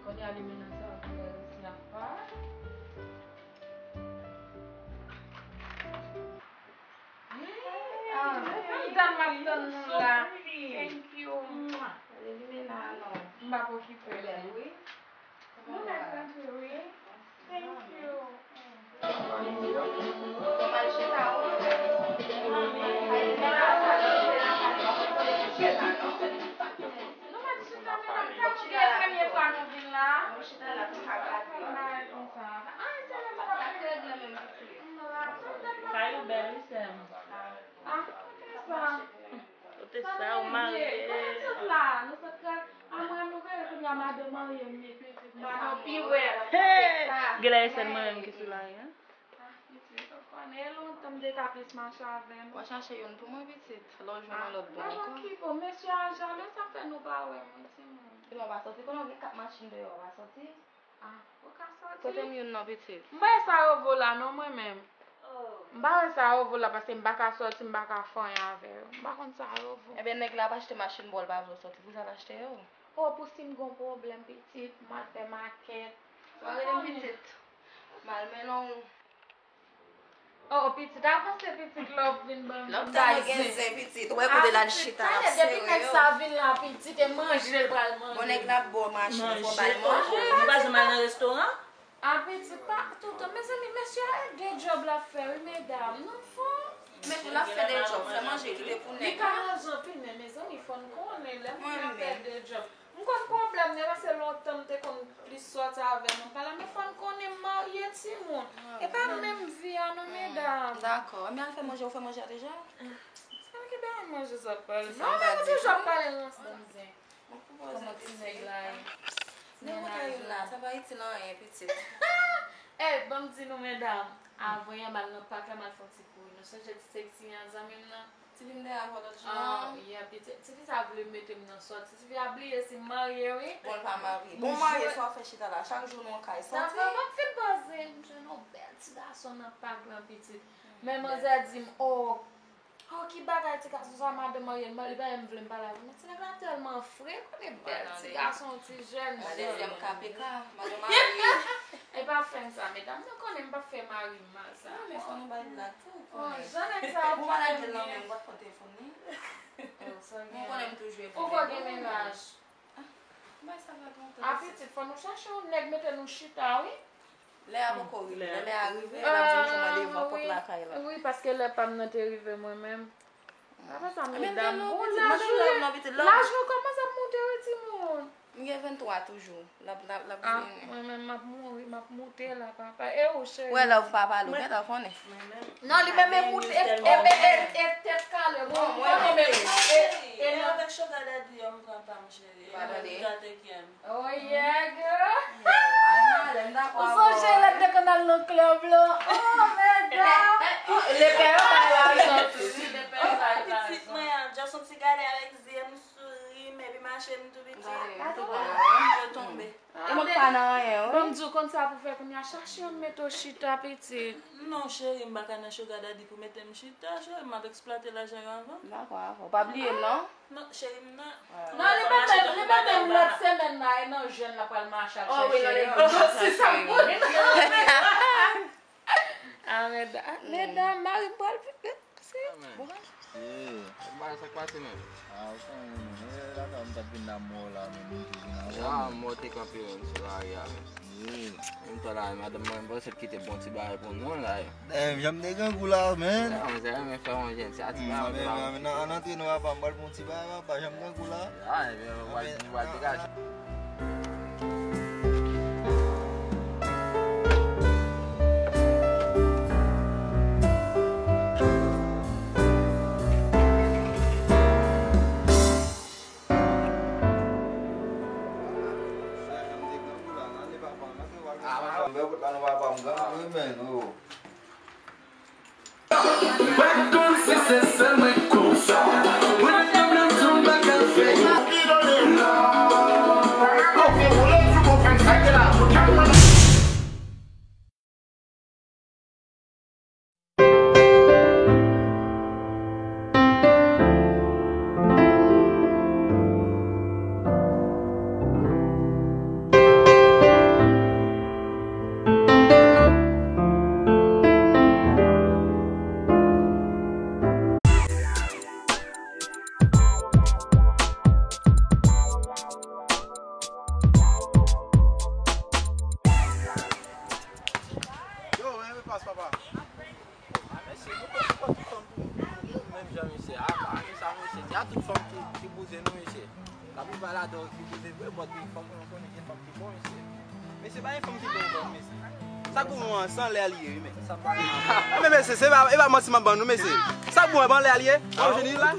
Kounye a li mennen sa pou lè resi ap pa. Ah, m t ap tann nou la. Thank you. Li mennen non. M p ap okipe l. Bèl, wi. Nou mèt rantre, wi. Thank you. Nou mèt chita, medam, sa nou gen premye fwa nou vin la. Ay, konsa. Ay, se menm sa. Kay ou bèl, wi, sè m. Ah, kote sa? Kote sa, ou marye? Kote tout la? Nou sot kay. A mwen, nou veye kounye a madanm marye m ye pitit. Madanm pi wè. Hey! Genlè e sèl mwen menm ki sou la, hein? E lontan m te ka plis mache avè nou. W a chache youn pou mwen, pitit. Lè w jwenn yon lòt bon ankò. Mwen okipe w, mesye a jalou, sa fè nou pa wè mwen, timoun. Epi w pa sòti, konnen w gen kat machin deyò, w pa sòti? Ah, ou ka sòti. Prete m youn non, pitit. M pa wè sa yo vo la non, mwen menm. M pa wè sa yo vo la, paske m pa ka sòti, m pa ka fè anyen avè yo. M pa konn sa yo vo. Ebyen, nèg la ap achte machin ba w, l pa vle w sòti, poukisa l achte yo? Oh, pou si m gon pwoblèm, pitit, m al fè makèt. Ou pa rele m pitit. M al mennen w. Oh, pitit, avanse, pitit, lè w vin ban m. Lòt tan mwen gen zen, pitit. Ou wè kote l al chita, l ap sere yo. Depi nèg sa vin la, pitit, e manje l pral manje. Bon, nèg la ap ba w machin, fò w ba l manje. Ou pa janm al nan restoran? Ah, pitit, pa toutan. Mezanmi, mesye a e de djòb l ap fè, wi, medam. Nou fò. Men pou l ap fè de djòb, fè manje, kite pou nèg la. Li ka manje anpil, men mezanmi, fò n konnen lè moun nan fè de djòb. M konn pwoblèm nan, paske lontan m te konn plis sòti avè moun pa la, men fò n konnen m marye, timoun. E pa menm vi a non, medam. Dakò. Men al fè manje, ou fè manje a deja? Sa ki bay manje sa pale? Non, men ou toujou ap pale nan sans zen. Kòman ti nèg la ye? Nèg ou te youn la, sa pa itil anyen, pitit. Eh, ban m di nou, medam, avan yè m al nan pak la, m al fè yon ti kouri. Nou sonje ti seksi an, zanmi m nan? Ti vin dèyè avè w lòt jou an. Ah, yeah, pitit. Ti fi sa vle mete m nan sòti. Ti fi a bliye si m marye, wi. Bon, l pa marye. Bon, marye, sa w ap fè chita la. Chak jou nan yon kay. Sa fè m ap fin panse, m jwenn yon bèl ti gason nan pak lan, pitit. Men manzè di m, oh, oh, ki bagay ti gason sa, madanm marye, li pa menm vle m pale avè l. Men ti nèg la tèlman fre, konnen bèl ti gason, ti jèn. Yon dezyèm K P K, madanm marye. E pa fè m sa, medam. Nou konnen m p ap fè mari m mal sa. Non, men fò nou ba l blag tou, ou konnen. Jan nèg sa ap pale m byen. Ou pa lage l nan men m, w ap pran telefòn li. Ou konnen m toujou evolye. Ou gen mennaj. Ah, bay sa blag lontan. Ah, pitit, fò nou chache yon nèg mete nou chita, wi. Lè a poko rive. Lè, lè a rive, l ap di m jan mwen leve pòt lakay la. Wi, paske lè pa m nan te rive mwen menm. Apa sa, medam? Bon, laj nou, laj nou kòmanse ap moute, wi, timoun. M gen venntwa toujou. L ap, l ap, l ap vini. Mwen menm, m ap mouri, m ap moute la, papa. E ou, cheri? Wè, love pa pale, ou gentan konnen. Non, li menm e moute, e, e, e, e tèt kale. Bon, mwen menm, e, e, e avèk sugar daddy, yo, m pran pa m, cheri. Ou pa tande? Gate kè m. Oh, yeah, girl. Ou sonje lè n te konn al nan club la? Oh, medam. Lepè yo bay lajan tou, wi, lepè yo bay lajan. Pitit mwen an, just yon ti gade avèk zye m, souri m, epi mache m tou piti. Yo tonbe. E mwen pa nan anyen, wi. Ban m di w konn sa pou fè kounye a, chache yon mete w chita, pitit. Non, cheri, m pa ka nan sugar daddy pou mete m chita, cheri, m ap eksplwate lajan yo avan. Dakò, dakò. Pa bliye m, non. Non, cheri m nan. Non, li pa menm, li pa menm lòt semèn nan, e nan jèn la pral mache al chèche yo. Oh, wi, nan legliz. Se sa m konnen. Ah, medam, ah, medam, mari m pral vin. Se bon. Bagay sa k pase menm. Ah, ou konnen, men, e, la, la, m t ap vin nan mò la, men m te vin avan. Ah, mò te kanpe menm sou lari a, men. Menm tan la, madanm mwen, m panse l kite bon ti bagay pou nou la. Damn, jan m te grangou la, man. An, se renmen fè yon jèn, se a ti bagay. An, an, an antre non, papa, m pral pran ti bagay, papa, jan m grangou la. A, ebyen, w al, w al degaje. Mwen pa konn si se sèl mwen konsa. Mwen menm menm tou m pa ka fè yo. Yo, men repas, papa. A, mesye, nou konn sipòte fanm tou, tou, tou, menm jan, mesye. A, a, men sa, mesye, di a tout fanm ki, ki bouzen nou, mesye. Laplipa ladan yo ki bouzen vre, but gen fanm, nou konnen gen fanm ki bon, mesye. Mesye, pa gen fanm ki bon, bon, mesye. Sa k bon an, se anlè l ye, wi, men. Sa pa. A, men, mesye, se pa, e pa manti m ap ban nou, mesye. Sa k bon an, anlè l ye. An jeni la.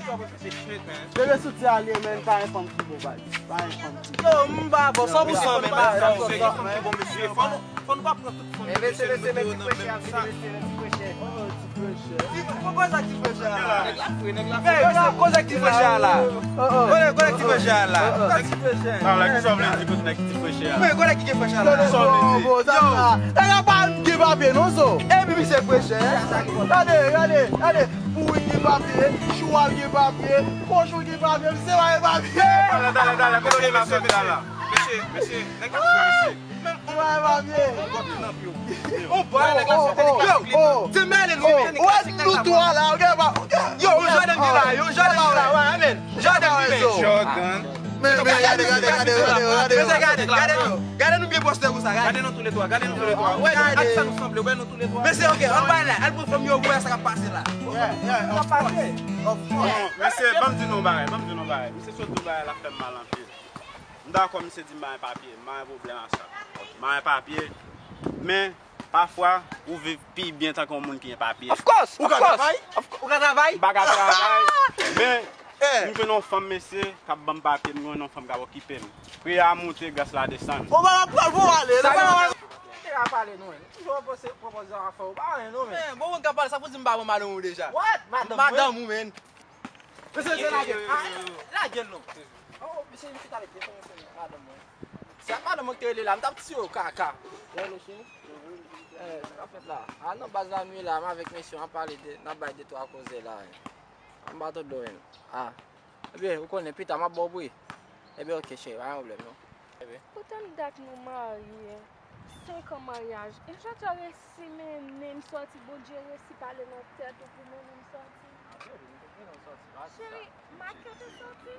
Bebe soti ale, men, pa gen fanm ki bon, pa, pa gen fanm ki bon. Yo, m pa bon, san pou san, men, pa gen fanm ki bon, mesye. Fò nou Fò nou pa pran tout fanm yo, mesye, nou mete yo nan menm sak. Ti, fò koze ak ti frè chè a la. Nèg la fre, nèg la fre. Koze ak ti frè chè a la. Koze, koze ak ti frè chè a la. Koze ak ti frè chè a. Ala, kisa w vle di kote nèg ti frè chè a la? Men, kote ki gen frè chè a la? Kisa w vle di? Yo, nèg la pa gen papye non, so. Epi misye frè chè. Gade, gade, gade. Pouri gen papye, chwal gen papye, kochon gen papye, misye pa gen papye. Talè, talè, talè, kote mesye, mesye? Mesye, mesye, nèg la fre, mesye. Menm on bagay pa byen. On bagay nèg la sou tèt li ka siklè. Yo, se mele nou, mele nèg la siklè. Yo, yon Jordan ki la, yon Jordan ki la, wè, amen. Jordan ki la. Jordan. Men, men, gade, gade, gade, gade, gade, gade, gade, gade nou byen pòste konsa, gade. Gade nou toulètwa, gade nou toulètwa. Wè, gade sa nou sanble, wè nou toulètwa. Men se ok, ann bay la, al pran fanm yo, wè sa k ap pase la. Yeah, yeah, of course, of course. Mesye, ban m di nou yon bagay, ban m di nou yon bagay. Mesye sot di yon bagay la fè m mal anpil. M dakò misye di m pa gen papye, m pa gen pwoblèm ak sa. M pa gen papye, men pafwa ou viv pi byen tanke yon moun ki gen papye. Of course, of course. Ou ka travay? Ou ka travay? M pa ka travay, men m jwenn yon fanm mesye k ap ban m papye, m jwenn yon fanm k ap okipe m. Pri a moute, gaz la desann. Ou pa pral pou ale, sa nou pa pral. Nèg la pale nou, men. Toujou pwopoze, pwopoze afè ou pa anyen non, men. Men, bon, moun k ap pale, sa pou di m pa bon madanm ou deja. What? Madanm mwen? Madanm ou, men. Mesye, se lage. Ah, lage l non. Oh, mesye, misye t ale defann madanm mwen. Se ak madanm mwen ki te rele la, m t ap tiye w kaka. Wè, mesye. Eh, sa k ap fèt la? Ah, nan baz la, nou ye la, m avèk mesye, n ap pale de, n ap bay de twa koze la. M pa tande w menm. Ah. Ebyen, ou konnen, pita, m ap ba w bri. Ebyen, ok, cheri, pa gen pwoblèm non. Ebyen. Poutan dat nou marye, senk an maryaj, e jan w resi mennen m sòti, Bondye resi pale nan tèt ou pou mennen m sòti. Ah, baby, nou te mennen w sòti, pa di sa. Cheri, m ak kè te sòti.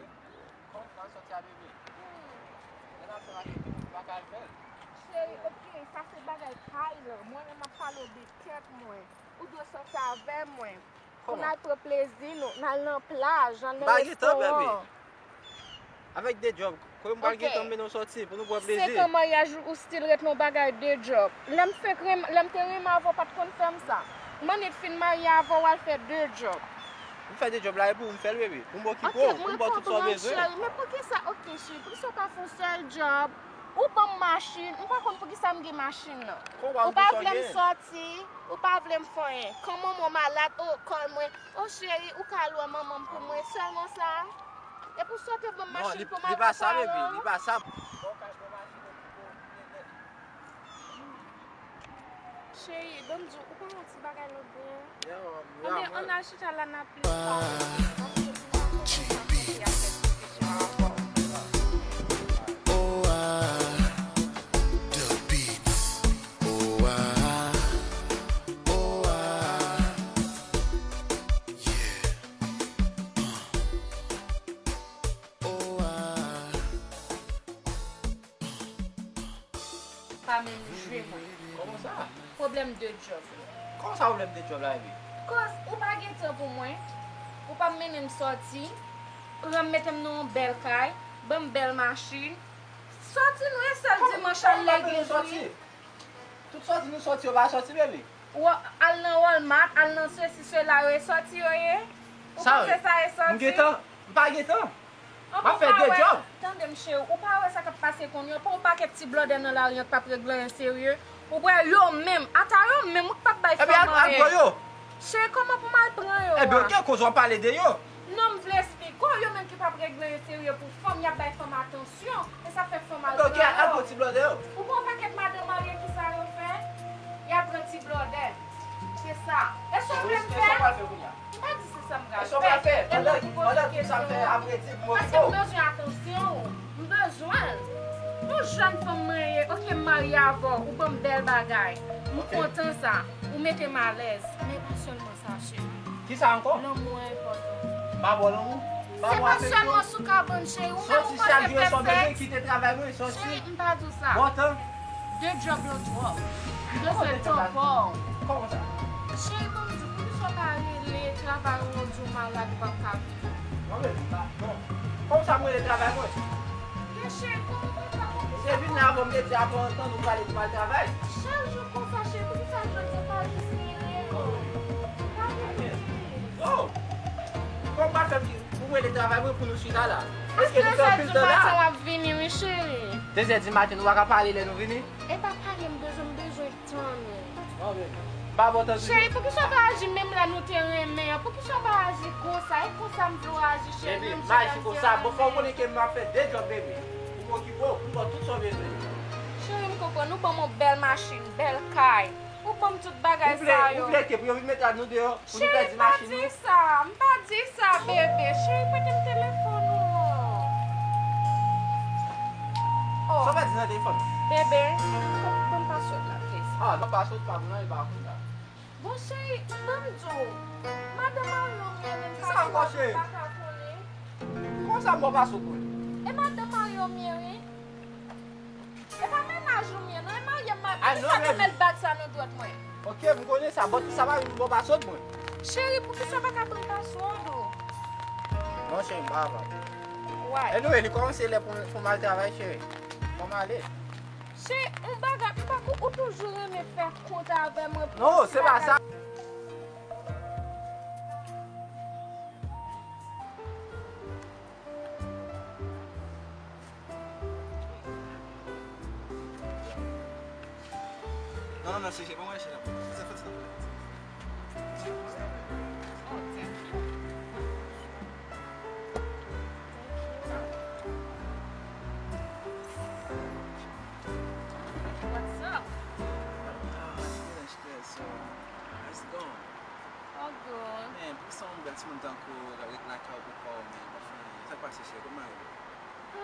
Kòman w sòti a, baby? Hmm. Lè n ap fè makèt, ou pa ka al fè l. Cheri, ok, sa se bagay pa w lan. Mwen menm m ap pale w de tèt mwen. Ou dwe sòti avè mwen. Pou n al pran plezi nou, n al nan plaj, n al nan restoran. M pa gen tan, baby. Avèk de djòb, kote m pral gen tan mennen w sòti pou nou pran plezi? Senk an maryaj ou still ret nan bagay de djòb. Lè m fenk renm-, lè m te renmen avè w, pa t konn fè m sa. M annik fin marye avè w, w al fè de djòb. M fè de djòb la, e pou ou m fè l, baby. Pou m okipe w, pou m ba w tout sa w bezwen. Ok, mwen konprann, cheri, men poukisa, ok, cheri, poukisa w pa fè yon sèl djòb? Ou ban m machin, m pa konn poukisa m gen machin nan. Ou pa vle m sòti, ou pa vle m fè anyen. Kan manman w malad, o, kòl mwen. O cheri, ou ka al wè manman m pou mwen, sèlman sa. Epi w sot ban m machin pou m al nan soirée an. Non, li, li pa sa, baby, li pa sa. Cheri, ban m di w, ou pa wè yon ti bagay lòt bò a? Anben, ann al chita la n ap plis pale. Ban m di w, pou m al konn sa m ap fè a, fè diskisyon avè w. Pa menm jwe mwen. Kòman sa? Pwoblèm de djòb. Kòman sa pwoblèm de djòb la, epi? Koz ou pa gen tan pou mwen, ou pa mennen m sòti, pran m mete m nan yon bèl kay, ban m bèl machin. Sòti nou e sèl dimanch al legliz wi. Tout sòti nou sòti yo pa sòti, baby. Ou al nan Walmart, al nan sesi, sela yo e sòti yo ye? Ou panse sa e sòti? M gentan, m pa gentan. M ap fè de djòb. Tande m cheri, ou pa wè sa k ap pase kounye a? Ou pa wè yon pakèt ti blòdè nan lari an k p ap regle anyen serye? Ou wè yo menm, ata yo menm, ou k p ap bay fanm anyen. Cheri, kòman pou m al pran yo a? Ebyen, ok, koz w ap pale de yo. Non, m vle esplike w, yo menm ki p ap regle anyen serye pou fanm, y ap bay fanm atansyon. E sa fè fanm al pran yo. Ok, al pran ti blòdè yo. Ou pa wè pakèt madanm marye ki sa yo fè? Y ap pran ti blòdè. Se sa. E sa w vle m fè? E sa w pral fè kounye a? M pa di se sa m pral fè. E sa w pral fè? Pandan, pandan tout sa m fè a, vredi pou m okipe w. Paske m bezwen atansyon w. M bezwen l. Yon jèn fanm mwen ye. Ok, m marye avè w. Ou ban m bèl bagay. M kontan sa. Ou mete m alèz. Men pa sèlman sa, cheri. Kisa ankò? Lanmou an enpòtan. M pa ba w lanmou? M pa ba w afeksyon? Se pa sèlman sou kabann, cheri. Ou menm ou panse fè sèks? Sòti chak jou e sa w bezwen, kite travay mwen, sòti. Cheri, m pa di w sa. Bon tan. De djòb lan twòp. M bezwen tan pa w. Kòman sa? Cheri, ban m di w, poukisa w pa rele travay ou, ou di w malad, ou p ap ka vini? Non, men, m pa, non. Kòman sa m rele travay mwen? Men cheri, kòman w pa ka konn sa? Se vin la avan m te di avan antan nou prale pou al travay. Chak jou konsa, cheri, poukisa jodi a pa jis rele yo? Pa rele. Oh! Kòman w pa fè m pou m rele travay mwen pou nou chita la? Èske nou fè anpil tan la? Dezè di maten w ap vini, wi, cheri. Dezè di maten, nou pa ka pale lè nou vini? E pa pale, m bezwen, m M pa ba w tan toujou. Cheri, poukisa w pa aji menm lè nou te renmen an? Poukisa w pa aji konsa? E konsa m vle w aji, cheri, menm jan lè m te renmen. Baby, m aji konsa. Bon, fò w konnen ke m ap fè de djòb, baby. Pou m okipe w, pou m ba w tout sa w bezwen. Cheri, m konprann. Ou ban m yon bèl machin, bèl kay. Ou ban m tout bagay sa yo. Ou vle, ou vle ke pou yo vin met nou deyò, pou nou pèdi machin nou? Cheri, m pa di sa, m pa di sa, bebe. Cheri, prete m telefòn ou an. Oh. Sa w pèdi nan telefòn ou? Bebe, ban m paswòd la, please. Ah, non, paswòd pa pou nan, e pa konn sa. Bon, cheri, ban m di w. Madan Mario m ye, men m pa sou, m pa ka konnen. Kisa ankò, cheri? Konsa m ba w paswòd mwen. E madan Mario m ye, wi. E pa mennaj ou m ye, non, e marye m marye. Ah, non, baby. Poukisa te mèt bag sa nan dwèt mwen? Ok, m konnen sa, but sa pa vin pou ba w paswòd mwen. Cheri, poukisa w pa ka ban m paswòd ou? Non, cheri, m pa kapab. Why? Anyway, li kòmanse lè pou, pou m al travay, cheri. Fò m ale. Cheri, yon bagay, m pa ko-, ou toujou renmen fè kont avè mwen pou ti bagay. Non, se pa sa. Non, non, non, cheri, cheri, pa mwen cheri. Sa fè sa. Oh, thank you. What's up? Ah, I'm feeling stressed, so, how's it going? Oh, good. Man, poukisa yon bèl timoun tankou w ret lakay ou pou kò w, man? Sa k pase, cheri? Kòman w ye?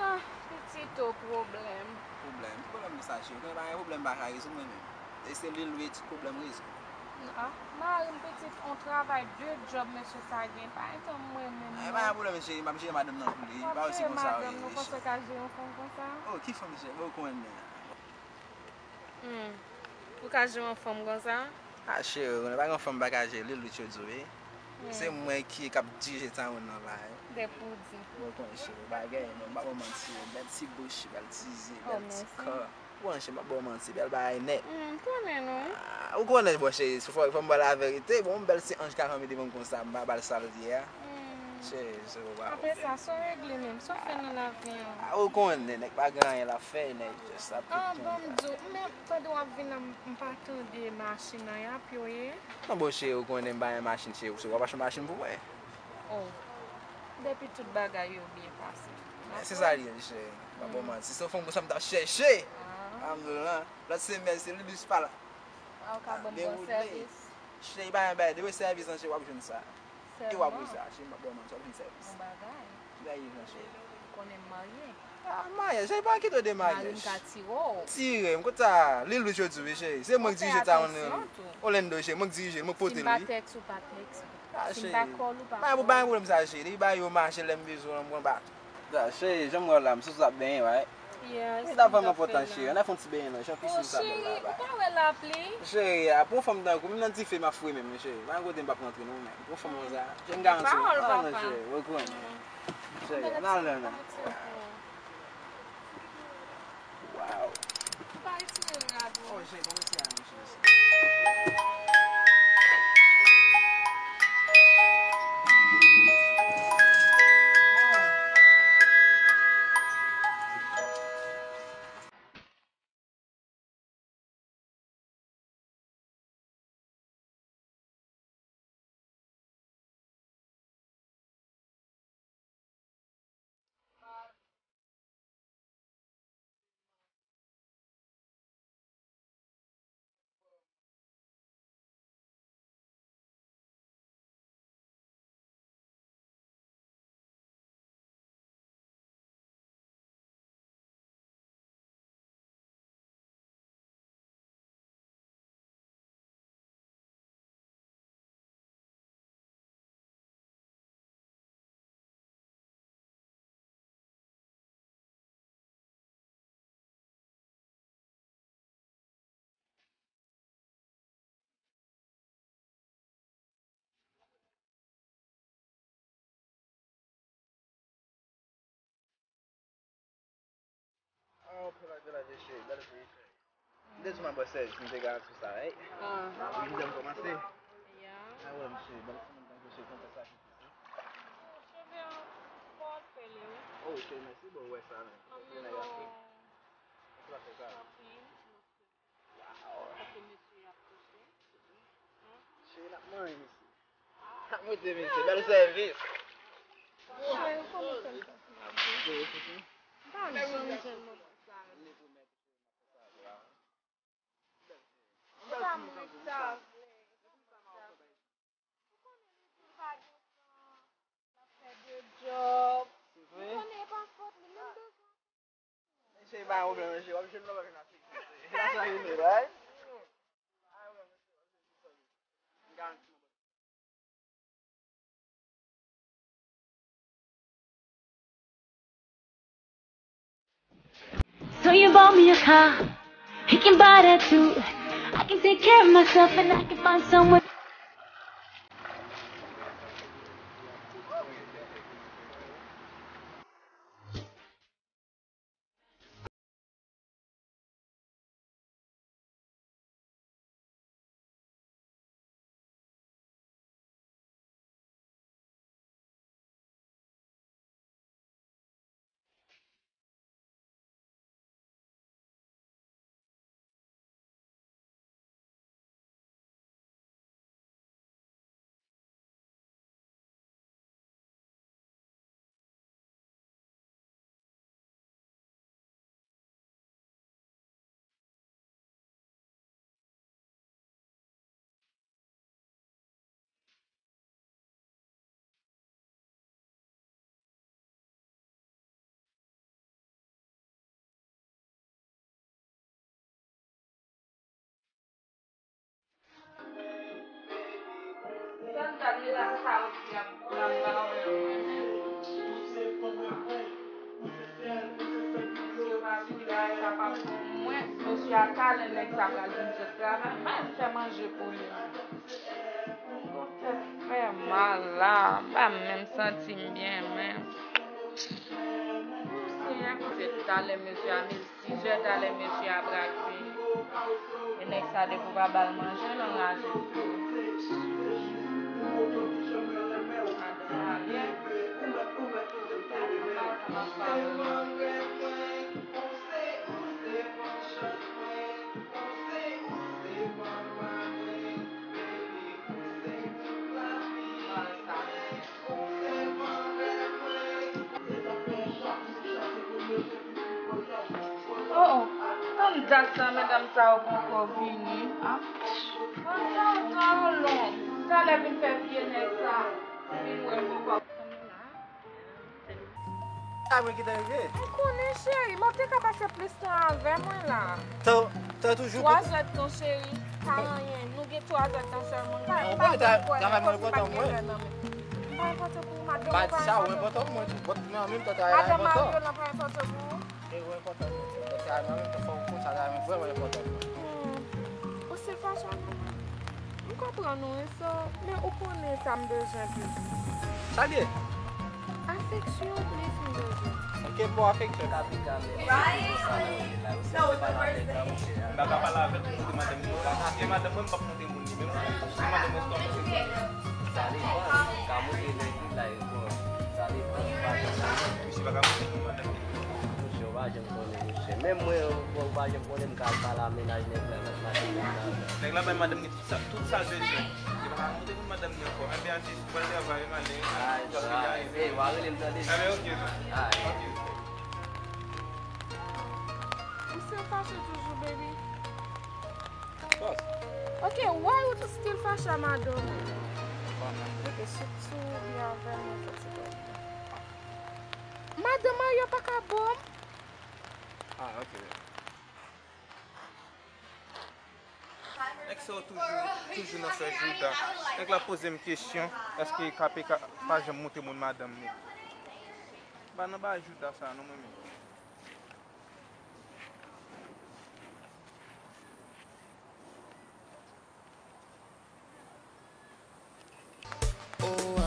Ah, pitit, o, pwoblèm. Pwoblèm? Ki pwoblèm konsa, cheri? Ou konnen pa gen pwoblèm pa ka rezoud mwen menm. E se li, li, tout pwoblèm rezoud. Ah, mari m, pitit, on travay de djòb mesye sa gen, pa gen tan mwen menm non. Eh, pa gen pwoblèm, cheri, m ap jere madanm nan pou li. Pa osi konsa, wi. W ap jere madanm, ou panse w ka jere yon fanm konsa? Oh, ki fanm, cheri? Bon, ou konnen. Hmm. Ou ka jere yon fanm konsa? Ah, cheri, ou konnen pa gen fanm m pa ka jere, li, li, yo di w, wi. Hmm. Se mwen ki, k ap dirije town nan la, wi. Depi w di. Bon, ou konnen, cheri, bagay, non, m pa ba w manti, bèl ti bouch, bèl ti zye, bèl ti kò. Oh, mèsi. Bon, cheri, m ap ba w manti, bèl bagay nèt. Hmm, m konnen, non. Ah, ou konnen, bon, cheri, fò, fò m ba w laverite, bon, bèl ti anj ka kanpe devan m konsa, m pa ba l sa l ye a. Hmm. Cheri, se ou pa. Apre sa, sa w regle menm, sa w fè nan lavi an? Ah, ou konnen, nèg pa gen anyen l ap fè, nèg just ap tout tan. Ah, bon, m di w, men pandan w ap vin la, m, m pa tande machin nan, y ap yo ye? Non, bon, cheri, ou konnen m pa gen machin, cheri, se ou k ap achte machin pou mwen. Oh. Depi tout bagay yo byen pase. Se sa l ye, cheri. M pa ba w manti. Si se yon fanm konsa m t ap chèche. Ah. Alhamdulillah. Lòt semèn, se Lilus pa la. Ah, ou ka ban m bon sèvis. Cheri, pa gen bagay. Depi sèvis lan, cheri, w ap jwenn sa. E w ap wè sa, cheri, m ap ba w manti, w ap jwenn sèvis. Bon bagay. Ki bagay, cheri? Ou konnen m marye. Ah, maryaj, cheri, pa kite w de maryaj. Mari m ka tire w. Tire m, kote sa? Lilus yo di w, wi, cheri. Se mwen k dirije town nan. Orlando, cheri, mwen k dirije l, mwen k pote l, wi. Si m pa tèks ou, pa tèks. Ah, cheri. Si m pa call ou, pa call. Pa gen pwoblèm sa, cheri. Depi bagay yo mache, lè m bezwen w la, m pran bagay. Sa, cheri, jan m wè w la, m sou sou ap benyen, right? Yes. Wi, la vrèman enpòtan, cheri. Ann al fè yon ti benyen nan, jan pisin sa bèl la. Oh, cheri, ou pa wè lapli? Cheri, a, pou yon fanm tankou m, menm nan dife m ap fouye menm, cheri. Pa gen kote m p ap rantre non, menm. Pou yon fanm konsa, cheri, m garanti w. Pawòl papa. Cheri, ou konnen. Cheri, ann al nan. Wow. Ou pa retire rad ou. Oh, cheri, bon, mèsi a, mèsi, mèsi. Ah, ou pral de la de cheri, bèl cheri. M te di w m ap ba w sèvis, m te garanti w sa, right? Aha. Wi, m te kòmanse. Ya. Ah, wè, mesye, bèl timoun tankou cheri, kontan sa ki pase. Oh, cheve an, fò w fè li, wi. Oh, cheri, mèsi, bon, ou wè sa, men. Anmwey, non. Mèsi, la fè sa. Tanpri. Wow. Kote mesye ap touche. Mwen te mesye, bèl sèvis. Ay, ou konnen sèl sa ki m ap di. M pa janm jwenn moman sa. Se pa mwen ki ta vle. Ou konnen li di l pa gen tan, l ap fè de djòb. Ou konnen e pa fòt li, menm bezwen. Mesye, pa gen pwoblèm, mesye. W ap jwenn lòt nan sekirite. Se la sa rele, right? So you bought me a car. He can buy that too. I can take care of myself and I can find someone. Mwen, mesye a talè nèg sa pral vin fè travay, m pa fè manje pou li. Mwen gon tèt fè mal la, m pa menm santi m byen menm. Senyè, se talè mesye a, men sis è talè mesye a pral vini. E nèg sa depi w pa ba l manje, l anraje tou. Madanm marye. Oh, oh, tann dat sa, medam sa yo poko vini. Ah, tan sa yo twò long. Talè vin fè vye nèg sa vin wè m poko. A mwen ki te rive. M konnen cheri, men w te ka pase plis tan avè mwen la. Tan, tan toujou. Twazè tan cheri, pa anyen. Nou gen twazè tan sèlman. M pa, m pa kwè nan kote m pa t gen lè nan men. M pa enpòtan pou ou, madanm ou pa enpòtan pou ou. M pa di sa, ou enpòtan pou mwen tou. Bon, men an menm tan, travay la enpòtan. Madanm marye w lan pa enpòtan pou ou. E ou enpòtan pou mwen. Travay la menm tan, fò w konn sa, travay la menm vrèman enpòtan pou mwen. Hmm. Ou se fache avè mwen. M konprann ou, wi, so, men ou konnen sa m bezwen plis. Sa l ye? Afeksyon plis m bezwen. Ok, bon, afeksyon. Kapital, men. Right? No, it's the first thing. M pa ka pale avè l pou koute madanm li. Paske madanm mwen, m p ap montre moun li menm. Si madanm mwen, se yon mesye. Sa depann. Ou ka montre nèg li la, e bon. Sa depann. Misye pa ka montre moun madanm li. Monchè, ou pa janm konnen, monchè. Menm mwen, ou pa janm konnen, m ka al pale a mennaj nèg la, madanm nèg la. Nèg la bay madanm li Sa, tout sa l bezwen. Li pa ka montre pou madanm li ankò. Enben, atis, ou pral travay, m ale. Ay, sa, ey, w a rele m tande. Enben, ok, tou. Ay. Ok. Ou still fache toujou, baby? Of course. Ok, why ou still fache a madanm ou? Rete sou, sou byen avè mwen, fè ti kò. Madanm marye pa ka bo m? Ah, ok. Nèg sa yo toujou, toujou nan fè jouda. Nèg la poze m kesyon, èske K P K pa janm montre moun madanm li? M pa nan bagay jouda sa non, mwen menm. Oh, I,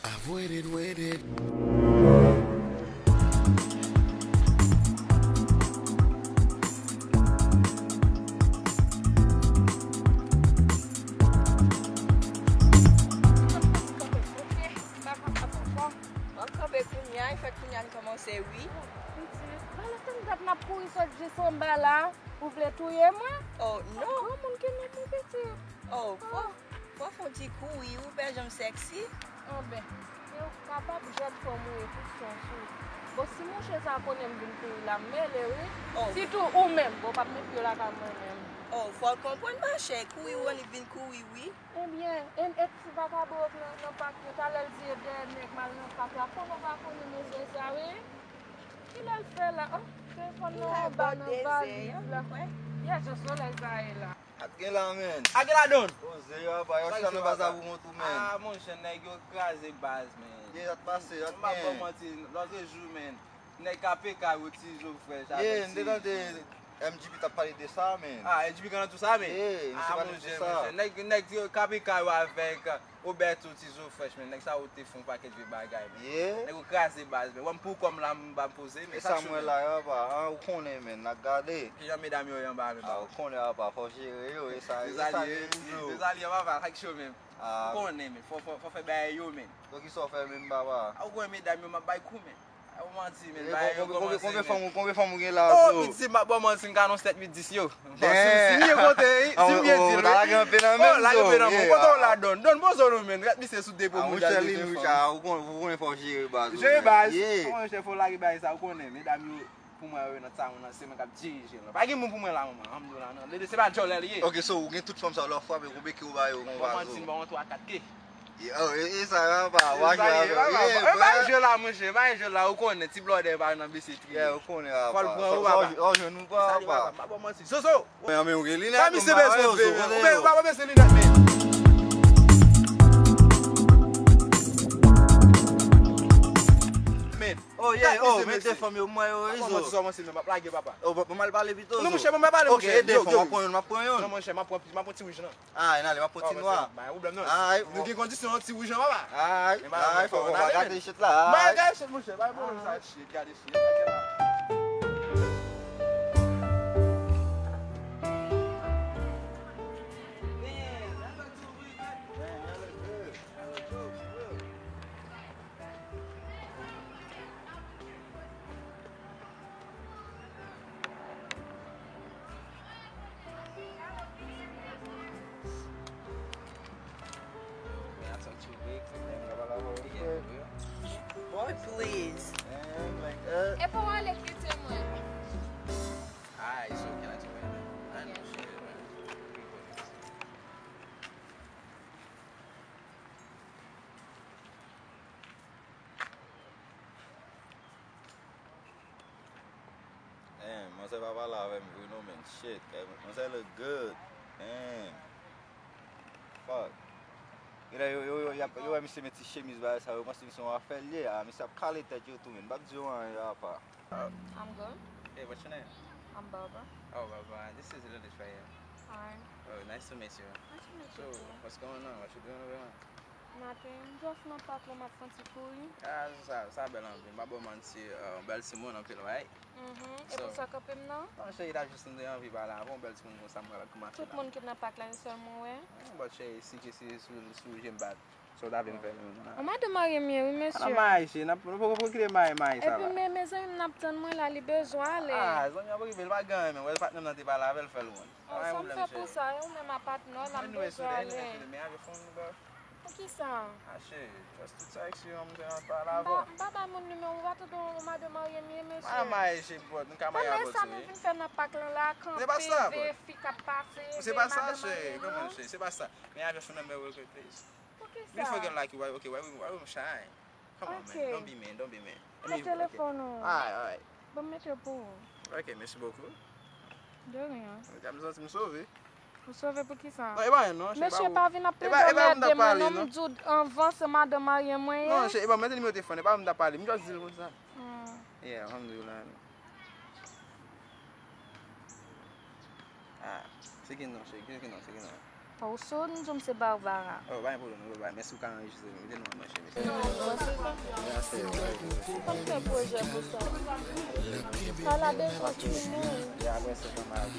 I've waited, waited. Mwen kanpe kounya, e fèk kounya n kòmanse wi. Pitit, valè tann dat n ap kouri sot Jis anba la, ou vle touye mwen? Oh, non. Granmoun ki nan mwen pitit. Oh, fò, fò fè yon ti kouri, ou pa janm sexy. Anben, si w kapab, jèn fanm ou ye, tout sans ou. Bon, si mouche sa konnen m vin kouri la, m mele, wi. Oh. Sitou ou menm, bon, w p ap met pye w lakay mwen menm. Oh, fò l konprann, machè, kouri ou annik vin kouri, wi. Ebyen, e, e ti vakabon nan, nan pak yo, talè l di e dèyè nèg m al nan pak la, konnen w pa konnen mesye sa, wi. Kilè l fè la? Oh, telefòn nan anba nan valiz la. Yeah, jan solèy sa ye la. Ak gen la, men. Ak gen la, Don. Poze yo, apa, yo chita nan baz la pou kont ou, men. Ah, monchè, nèg yo kraze baz, men. Ye, sa t pase, sa t gen. M pa ba w manti, lòtrejou, men. Nèg K P K yo, Ti Zo Fresh avèk Ti Zo. M te tande M G P t ap pale de sa, men. Ah, M G P gen nan tou sa, men. Yeah, misye pale de sa. Monchè, nèg, nèg K P K yo avèk Roberto, Ti Zo Fresh, men. Nèg sa yo te fè yon pakèt vye bagay, men. Yeah. Nèg yo kraze baz, men. Wè m pou kò m la, m ba m poze, men. E sa m wè la, yo, apa, ah, ou konnen, men, n ap gade. Kijan medam yo ye anba, men, papa? Ah, ou konnen, apa, fò jere yo, e sa, e sa, Ti Zo. Desalye, papa, ak cho, men. Ah. Ou konnen, men, fò, fò, fò fè bagay yo, men. Donk, kisa w fè menm, papa? Ah, ou konnen medam yo, m ap bay kou, men. Ou manti, men, bagay yo kòmanse, men. Konbyen fanm, konbyen fanm ou gen la, Zo? Oh, pitit, m ap ba w manti, m ka nan sèt, uit, dis yo. Bon, si, si m byen konte, wi, si m byen di l, wi. Ou ta lage anpe nan men m, Zo. Oh, lage anpe nan men m. Kote w la, Don? Don, poze w non, men. Gad misye sou depo moun jal de fanm. Ah, monchè, li, ou konnen fò w jere baz ou, men. Jere baz. Yeah. Monchè, fò w lage bagay sa, ou konnen, medam yo, pou mwen, yo nan salon nan, se mwen k ap dirije l. Pa gen moun pou mwen la, manman. Anmdoulilah, non. Lede, se pa djòlè li ye. Ok, so, ou gen tout fanm sa yo, lè w frape, ou beke, ou ba yo, ou ba Zo. Bon, manti, m ba w yon twa, kat ke. Oh, e, e sa, papa, w a jwe avè w. E, pa jwe la, monchè, pa jwe la, ou konnen, ti blòdè pa nan bese triye. Yeah, ou konnen, papa. Fò l pran ou, papa. Fò w jwenn ou, papa. Desalye, papa, m pa ba w manti. Zozo! Mwen, men, ou gen linèt, ou pa wè yo, Zo, konnen yo. Ou pa bezwen linèt, men. Men. Oh, yeah, oh, mete fanm yo, mwen yo, Zo. Pa ba w manti, sa w manti, men, m ap lage, papa. Oh, bon, m al pale pito, Zo. Non, monchè, bon, m al pale, monchè. Ok, e de fanm, w ap pran youn, m ap pran youn. Non, monchè, m ap pran, m ap pran ti wouj lan. Ay, n ale, m ap pran ti nwa. Pa gen pwoblèm, non. Ay, nou gen kondisyon, ti wouj an, papa. Ay, ay, fò w pa gate shit la, ay. Ba gade shit, monchè, pa gen pwoblèm sa, shit, gade shit, gade la. Boy, please. E pa w ale kite mwen. Damn, manzè pa pale avè m vre non, man. Shit, manzè look good. Damn. Fuck. Genlè yo, yo, yo, y ap, yo wè misye met ti chemiz bagay sa, yo panse misye yon afè l ye. Ah, misye ap kale tèt yo tou, man. M p ap di yo anyen, apa. I'm good. Hey, what's your name? I'm Barbara. Oh, Barbara, this is Lilith right here. Hi. Oh, nice to meet you. Nice to meet you too. So, what's going on? What you doing over here? Nothing. Just nan pak la, m ap fè yon ti kouri. Ah, sa, sa bèl anpil. M pa ba w manti, uh, bèl timoun anpil, right? Mhm. E pou sa kanpe m nan? Non, cheri, la jis m te anvi pale avè w, bèl timoun konsa, m pral koumache la. Tout moun ki nan pak la, se sèl mwen wè. Mm, but cheri, si, si, si, si w jwenn bak, sa w ta vle m fè menm la? Yon madanm marye m ye, wi, mesye. Madanm marye, cheri, n ap, nou poko kite marye, marye sa la. Epi, men, mezanmi m nan ap tann mwen la, li bezwen ale. Ah, zanmi an pa okipe l, pa gen anyen, men wè patnè m nan te pale avè l, fè l wonn. Oh, sa m fè pou sa, e ou menm a patnè w la, m bezwen ale. Anyway, men avè fon nou, bro. Poukisa? Ah, cheri, just to text you, m te nan pale avè w. M pa, m pa bay moun nimewo w, ou pa tande yon madanm marye m ye, mesye. Madanm marye, cheri, but nou ka marye avè w tou, wi. Sa nou vin fè nan pak lan la, kanpe, veye fi k ap pase, veye madanm marye nou an? Se pa sa, cheri, come on, cheri, se pa sa. May I have your phone number real quick, please? Poukisa? Before you get lucky, why, okay, why we, why we shy? Come on, man. Don't be man, don't be man. Let me, okay. Alright, alright. Ban m mete yo pou ou. Ok, mèsi bokou. De rien. Ok, m santi m sove. Ou sove pou kisa? Non, e pa anyen, non, cheri, mesye, pa vin ap plede anmède mwen, non, m di w anvan se madanm marye mwen ye. Non, cheri, e pa mete nimewo telefòn, e pa m t ap pale, m just di l konsa. Hmm. Yeah, alhamdulillah. Ah, se ki non, cheri, se ki non, se ki non. Ou sou, nou di w m se Barbara. Oh, pa gen pwoblèm, non, bye bye. Mèsi, ou ka anrejistre, mete non an, cheri. Sa fè pwojè pou sa. Sa la bezwen fini. E apre sa, sa mal.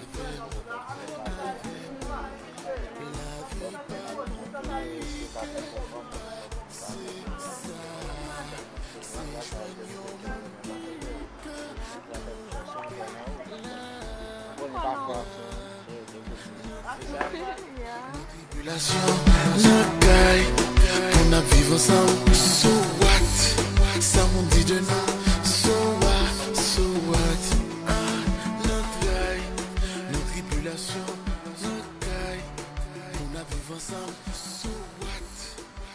Tribülasyon nan kay, pou n ap viv ansanm. So what? Sa moun di de nou? So what? So what? Ah, nan tray, nan tribülasyon nan kay, pou n ap viv ansanm. So what?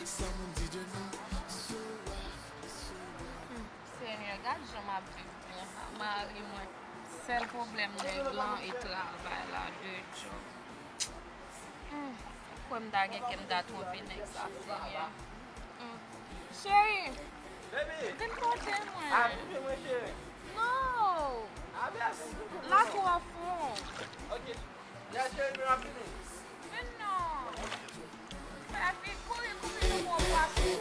Sa moun di de nou? So what? So what? Senyè, gad jan m ap viv byen, mari mwen. Sèl pwoblèm nèg lan e travay la, de djòb. Hmm, kwè m ta gen kè m ta twonpe nèg sa, Senyè. Hmm. Cheri, vin kote mwen. Non! La twò fon. Vin non! Fè vit, kouri, kouri, nou pran pwason.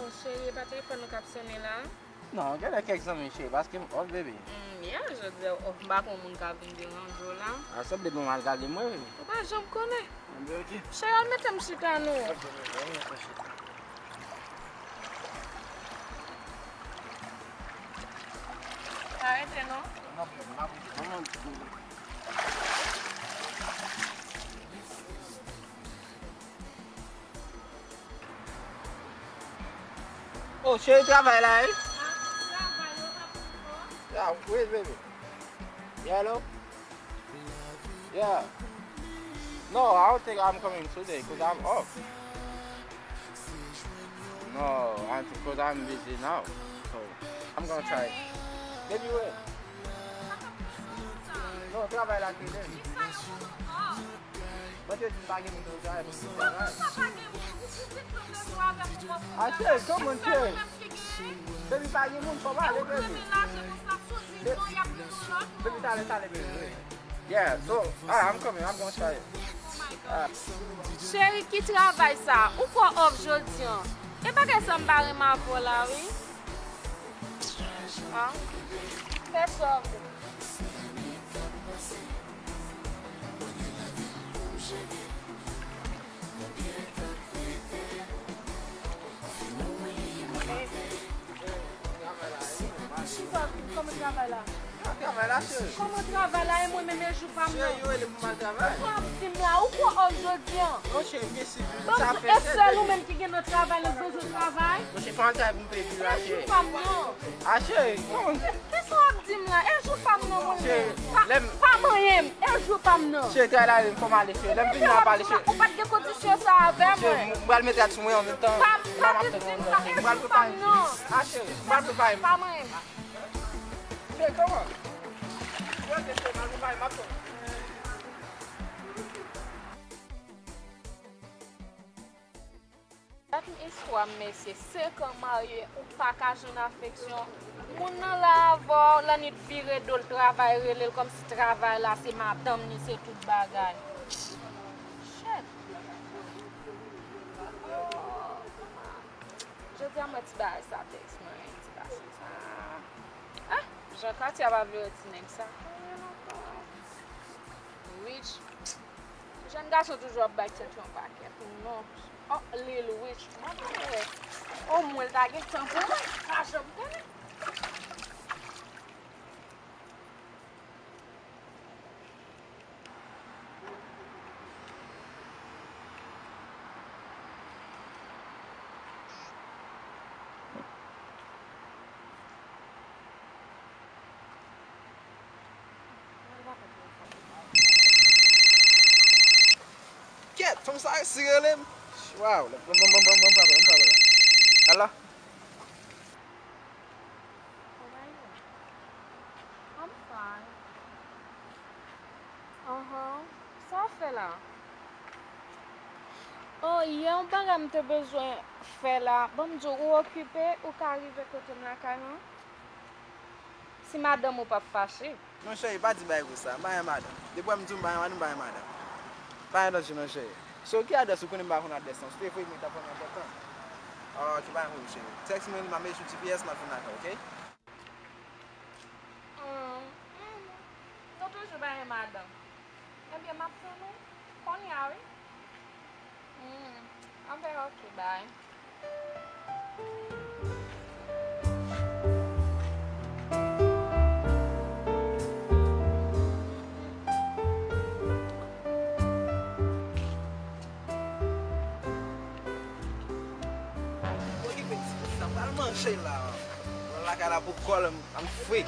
Oh, cheri, e pa telefòn ou k ap sonnen la? Non, gen lè kèk zanmi, cheri, paske m off, baby. Mm, yeah, jodi a, off, m pa konn moun ka vin deranje w la. A, sanble bon, m al gade mwen, wi. Ou pa janm konnen. Anben, ok. Cheri, al mete m chita, non. Ok, baby, ann mete chita. Pa rete, non. Non, non, non. Oh, cheri, travay la, wi. Yeah, wait, baby. Yeah, hello? Yeah. No, I don't think I'm coming today 'cause I'm off. No, I, 'cause I'm busy now. So, I'm gonna try. Maybe wait. No, travay la today. Mwen te di m pa gen moun pou travay, pou m travay. A, cheri, come on, cheri. Baby, pa gen moun, fò pale, baby. Baby, talè, talè, baby. Yeah, so, ah, I'm coming, I'm gonna try it. Ah. Cheri, ki travay sa? Ou kwè off jodi an? E bagay sa m pa renmen avè w la, wi. Ah, fè sa w vle. Kòman travay la? Travay la, cheri. Kòman travay la? E mwen menm e jou pa m nan. Cheri, yo rele pou m al travay. Ou kwè w ap di m la? Ou kwè off jodi an? Non, cheri, m gen sipil. Sa fè sèt. E sèl ou menm ki gen nan travay, nan bezwen travay? Mwen se pa al travay pou m peye bil la, cheri. E jou pa m nan. A, cheri, kòman? Kisa w ap di m la? E jou pa m nan mwen menm. Pa, pa manyen m. E jou pa m nan. Cheri, travay la, fò m ale, cheri. Lè m vin la, m pale, cheri. Ou pa t gen kondisyon sa avè mwen. Cheri, m pral mete ak sou mwen an menm tan. Pa, pa vin di m sa. E jou pa m nan. A, cheri, m pral prepare m. Pa manyen m. Cheri, kòman? Yo, cheri, m pral prepare m, m ap tann. Dat m istwa m, mesye, senk an marye, ou pa ka jwenn afeksyon. Moun nan la avè w, lannuit vire do l, travay rele l, kòmsi travay la se madanm ni, se tout bagay. Shit. Jodi a mwen ti bagay sa tèks mwen, ti gason sa. Ah, jan Katia pa vle wè ti nèg sa. Rich. Jèn gason toujou ap bay tèt yo yon pakèt. Non. Oh, Lil Rich. Mwen pa wè. Omwen l ta gen tan pou mwen. Pa janm konnen. Kèt, fanm sa resi rele m. Waw, bon, bon, bon, bon, bon, bon, bon, bon. Alo? How are you? I'm fine. Ahn, sa w fè la? Oh, yè yon bagay m te bezwen fè la. Ban m di w, ou okipe, ou ka rive kote m lakay mwen? Si madanm ou p ap fache. Non, cheri, pa di bagay konsa. M pa gen madanm. Depi w wè m di w m pa gen madanm, m pa gen madanm. Pa gen danje, non, cheri. So, ki adrès ou konnen m pa konn adrès lan? Si te voye mwen, t ap vrèman enpòtan. Ah, ok, pa gen pwoblèm, cheri. Tèks mwen, m ap mete sou G P S, m ap vin lakay, ok? Hmm, hmm. Nou toujou pa gen madanm. Ebyen, m ap tann ou kounye a, wi. Hmm, anben, ok, bye. Okipe ti sa, m pral manje la. Mwen lakay la pou kòl, m fre.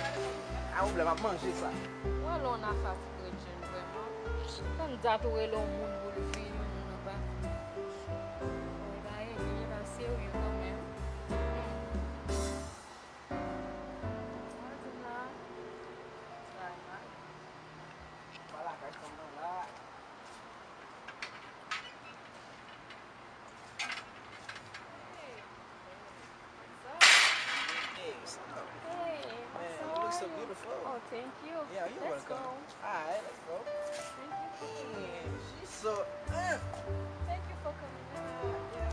A, pwoblèm, m ap manje sa. Wè lè w nan fatig ret jèn vrèman. Tann dat ou rele yon moun pou l vini, yon moun anba. Bagay li pa serye kanmenm. Mwen di la, sa e mal. Pa lakay fanm nan la. Hey, what's up? Hey, man, you look so beautiful. Oh, thank you. Yeah, you're welcome. All right, let's go. Thank you. Hey, she's so, uh. Thank you for coming. Yeah, yeah,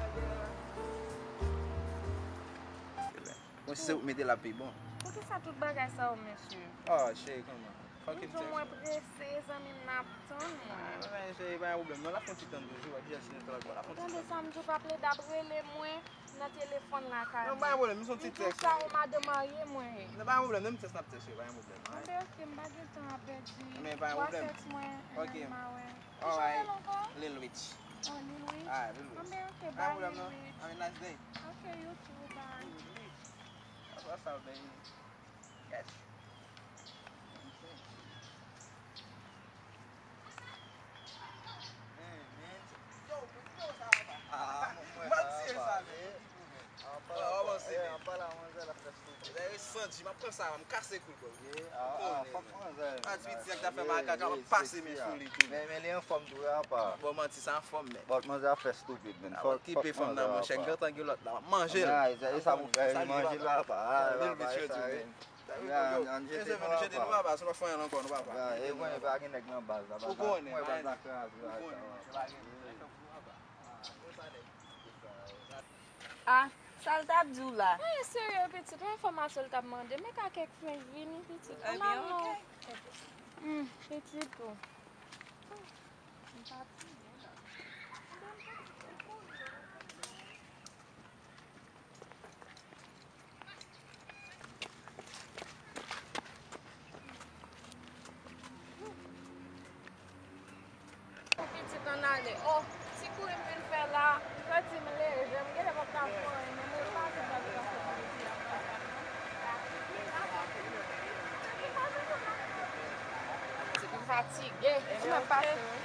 yeah. Mwen se ou mete la pi bon. Poukisa tout bagay sa yo, mesye? Oh, cheri, kòman? Fòk m di w mwen prese, zanmi m, n ap tann mwen. Ah, men cheri, pa gen pwoblèm non, l ap fè yon ti tann toujou, w ap jis nou tann ankò, l ap fè yon ti tann. Ou tande sa m di w, pa plede ap rele mwen nan telefòn lakay mwen. Non, pa gen pwoblèm, m se yon ti tèks. M di w sa, yon madanm marye mwen ye. Non, pa gen pwoblèm, menm tèks n ap tèks, cheri, pa gen pwoblèm. Anben, ok, m pa gen tan ap pèdi. Men pa gen pwoblèm. Ou a tèks mwen, ok. Epi m a wè. Kijan w rele ankò? Lil Rich. Oh, Lil Rich? Ah, Lil Rich. Anben, ok, bye, Lil Rich. Pa gen pwoblèm non. Have a nice day. Ok, you too, bye. Lil Rich. That's what's up, baby. Yes. Santi, m ap pran sa, m kase kou l, bro. Ou konnen, man. Pati piti a k ta fè makak la, m ap pase men sou li tou. Men, men li anfòm tou, apa. Bon, manti, sa anfòm, men. Bon, manzè ap fè stupid, men. Fòk, fòk manzè apa. Kipe fanm nan, monchè, m gentan gen lòt la, m ap manje l. Sa li manje la, apa. Lil Rich yo di, men. An, an jete nou apa. Jete nou apa, si nou pa fè anyen ankò, nou apa. E konnen pa gen nèg nan baz la, baz la. Ou konnen, baz la kraze. Ou konnen, pa gen nèg nan baz la. Ah, sa l t ap di w la? Mwen serye, pitit, yon enfòmasyon l t ap mande. Men ka kèk french vini, pitit. Ann al non. Hmm, pitit ou. M pa pi byen la. Pitit ann ale. Oh, ti kouri m vin fè la, santi m leje, m genlè p ap ka fè anyen, men mwen pa vin fè anyen jodi a. Pitit m fatige. Ti mwen pase, wi.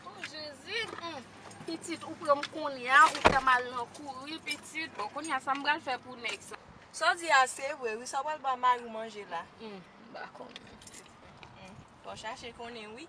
Oh, Jezi, hmm. Pitit, ou pran m kounye a, ou fè m al nan kouri, pitit. Bon, kounye a, sa m pral fè pou nèg sa? Sa w di a, se vre, wi. Sa w pral ba mari w manje la? Hmm, m pa konnen. Hmm. Fò w chache konnen, wi.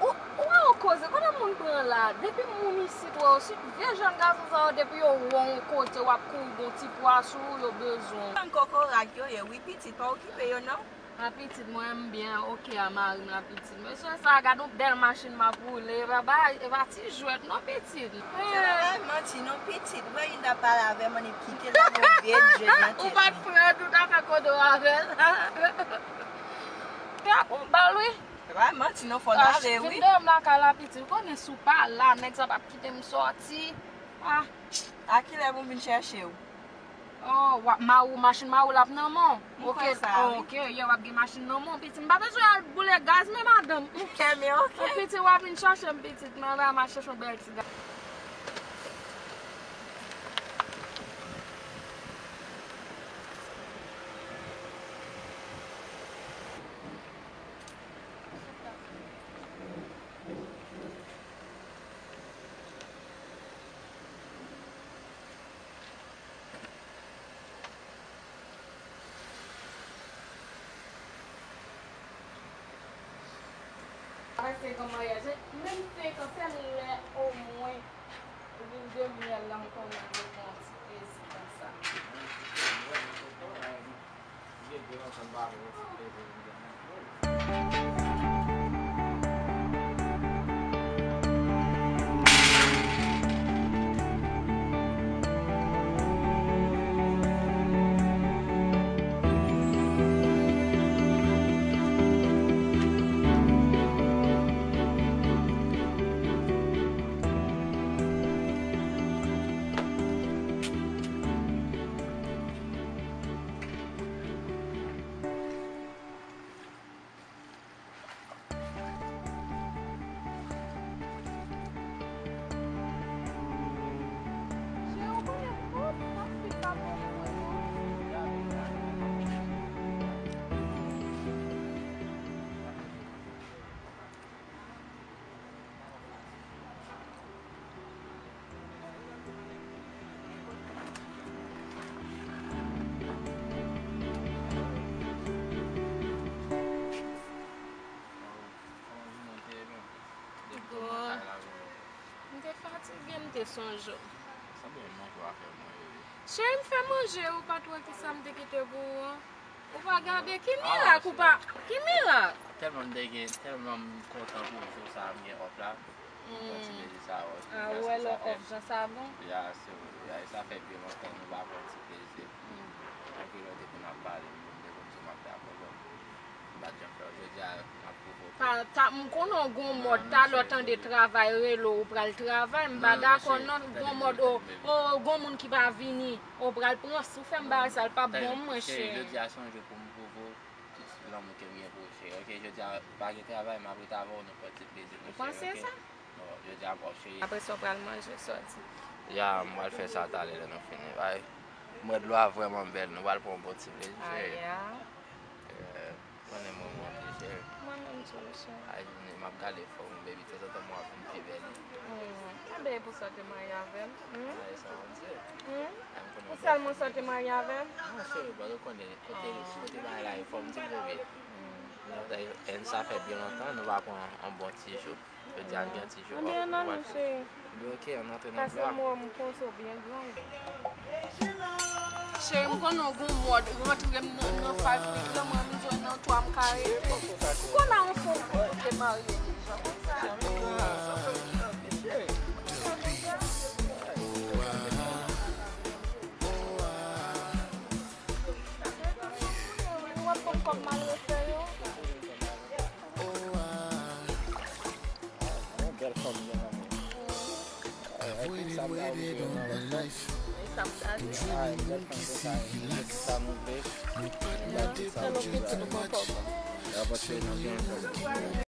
Ou, ou wè yon koze, kote moun pran la? Depi moun isit wè yo, switou vye jèn gason sa yo, depi yo wè w yon kote, w ap kouri gon ti pwa sou ou, yo bezwen w. Bann kokorat yo ye, wi, pitit, pa okipe yo, non. A pitit mwen, m byen oke a mari m la pitit. Mesye sa, gad yon bèl machin m ap woule, e pa, e pa ti jwèt non pitit. Se pa bay manti non pitit, wè li t ap pale avè m, annik kite l la, gon vye djèd nan tèt li. Ou pa t prè, ou ta fè kodo avè l. Te ap yon bal, wi. Se pa bay manti non, fò n ale, wi. Vin dèyè m lakay la pitit, ou konnen si w pa la, nèg sa p ap kite m sòti. Ah. A kilè pou m vin chèche w? Oh, w ap mari w, machin mari w l ap nan men w. M kwè sa, wi. Ok, ok, yeah, w ap gen machin nan men w, pitit. M pa bezwen al boule gaz, men madanm. Ok, men ok. Pitit, w ap vin chèche m, pitit. Mwen va mache chèche yon bèl ti gaz. Te gen maryaj, menm te kanpe lè omwen vin de mil la, m konnen yo pran ti plezi konsa. Bon. M te fatige, m te sonje w. Sanble m manje w a fè mwen rele. Cheri, m fè manje, ou pa t wè kisa m te kite pou ou an? Ou pa gade? Ki mirak ou pa, ki mirak? Tèlman m te gen, tèlman m kontan pou jou sa a, m gen off la. M pran ti plezi sa a, wè. Ah, ou wè lè off jan sa bon? Ya, se vre. Ya, e sa fè byen lontan nou pa pran ti plezi. Anpil lè te konn ap pale, m te konn di w m ap dakò, bon. M pa t janm fè l. Jodi a, m ap pwouve w ke. Pa, ta, m konnen w gon mòd, talè w tande travay rele w, ou pral travay, m pa dakò non, gon mòd, o, o, gon moun ki pa vini, ou pral pran sou fè m bagay sa, l p ap bon, monchè. Jodi a se yon jou pou m pwouve w tout lanmou ke m gen pou ou, cheri. Ok, jodi a, pa gen travay, m ap ret avè w, nou pran ti plezi nou, cheri, ok? Ou panse sa? Bon, jodi a, m ap cheri. Apre sa, w pral manje, sòti. Ya, m pral fè sa talè lè nou fini. Bay. M wè dlo a vrèman bèl, nou pral pran yon bon ti plezi, cheri. Aya. Eh, konnen mwen monte, cheri. Mwen menm tou, cheri. Ay, m ap gade fò m, baby, tanzantan mwen ap vin pi bèl. Hmm. Enben, e pou sa w te marye avè m? Hmm? Ay, sa w di. Hmm? Pou sèlman sa w te marye avè m? Non, cheri, bon, ou konnen, kote, kote bagay la ye, fò m di w, baby. Hmm. Sa fè byen lontan, nou pa pran yon bon ti jou. Jodi a, n gen ti jou off. Anben, ann ale, cheri. Ebyen, ok, ann antre nan blo a. Pase m wè m panse w byen gran. Cheri, m konnen w gon mòd, rantre m nan, nan five feet lan, mwen m jwenn nan twa m ka rete. M konnen w fon pou w te marye deja. Ou ap konn kòb malrefe yo. Yon bèl fanm gen nan men. Avoided waited on my life. Dreaming moun ki si relax. Nou pa dwe te pou Dye te pati. Se yon moun ki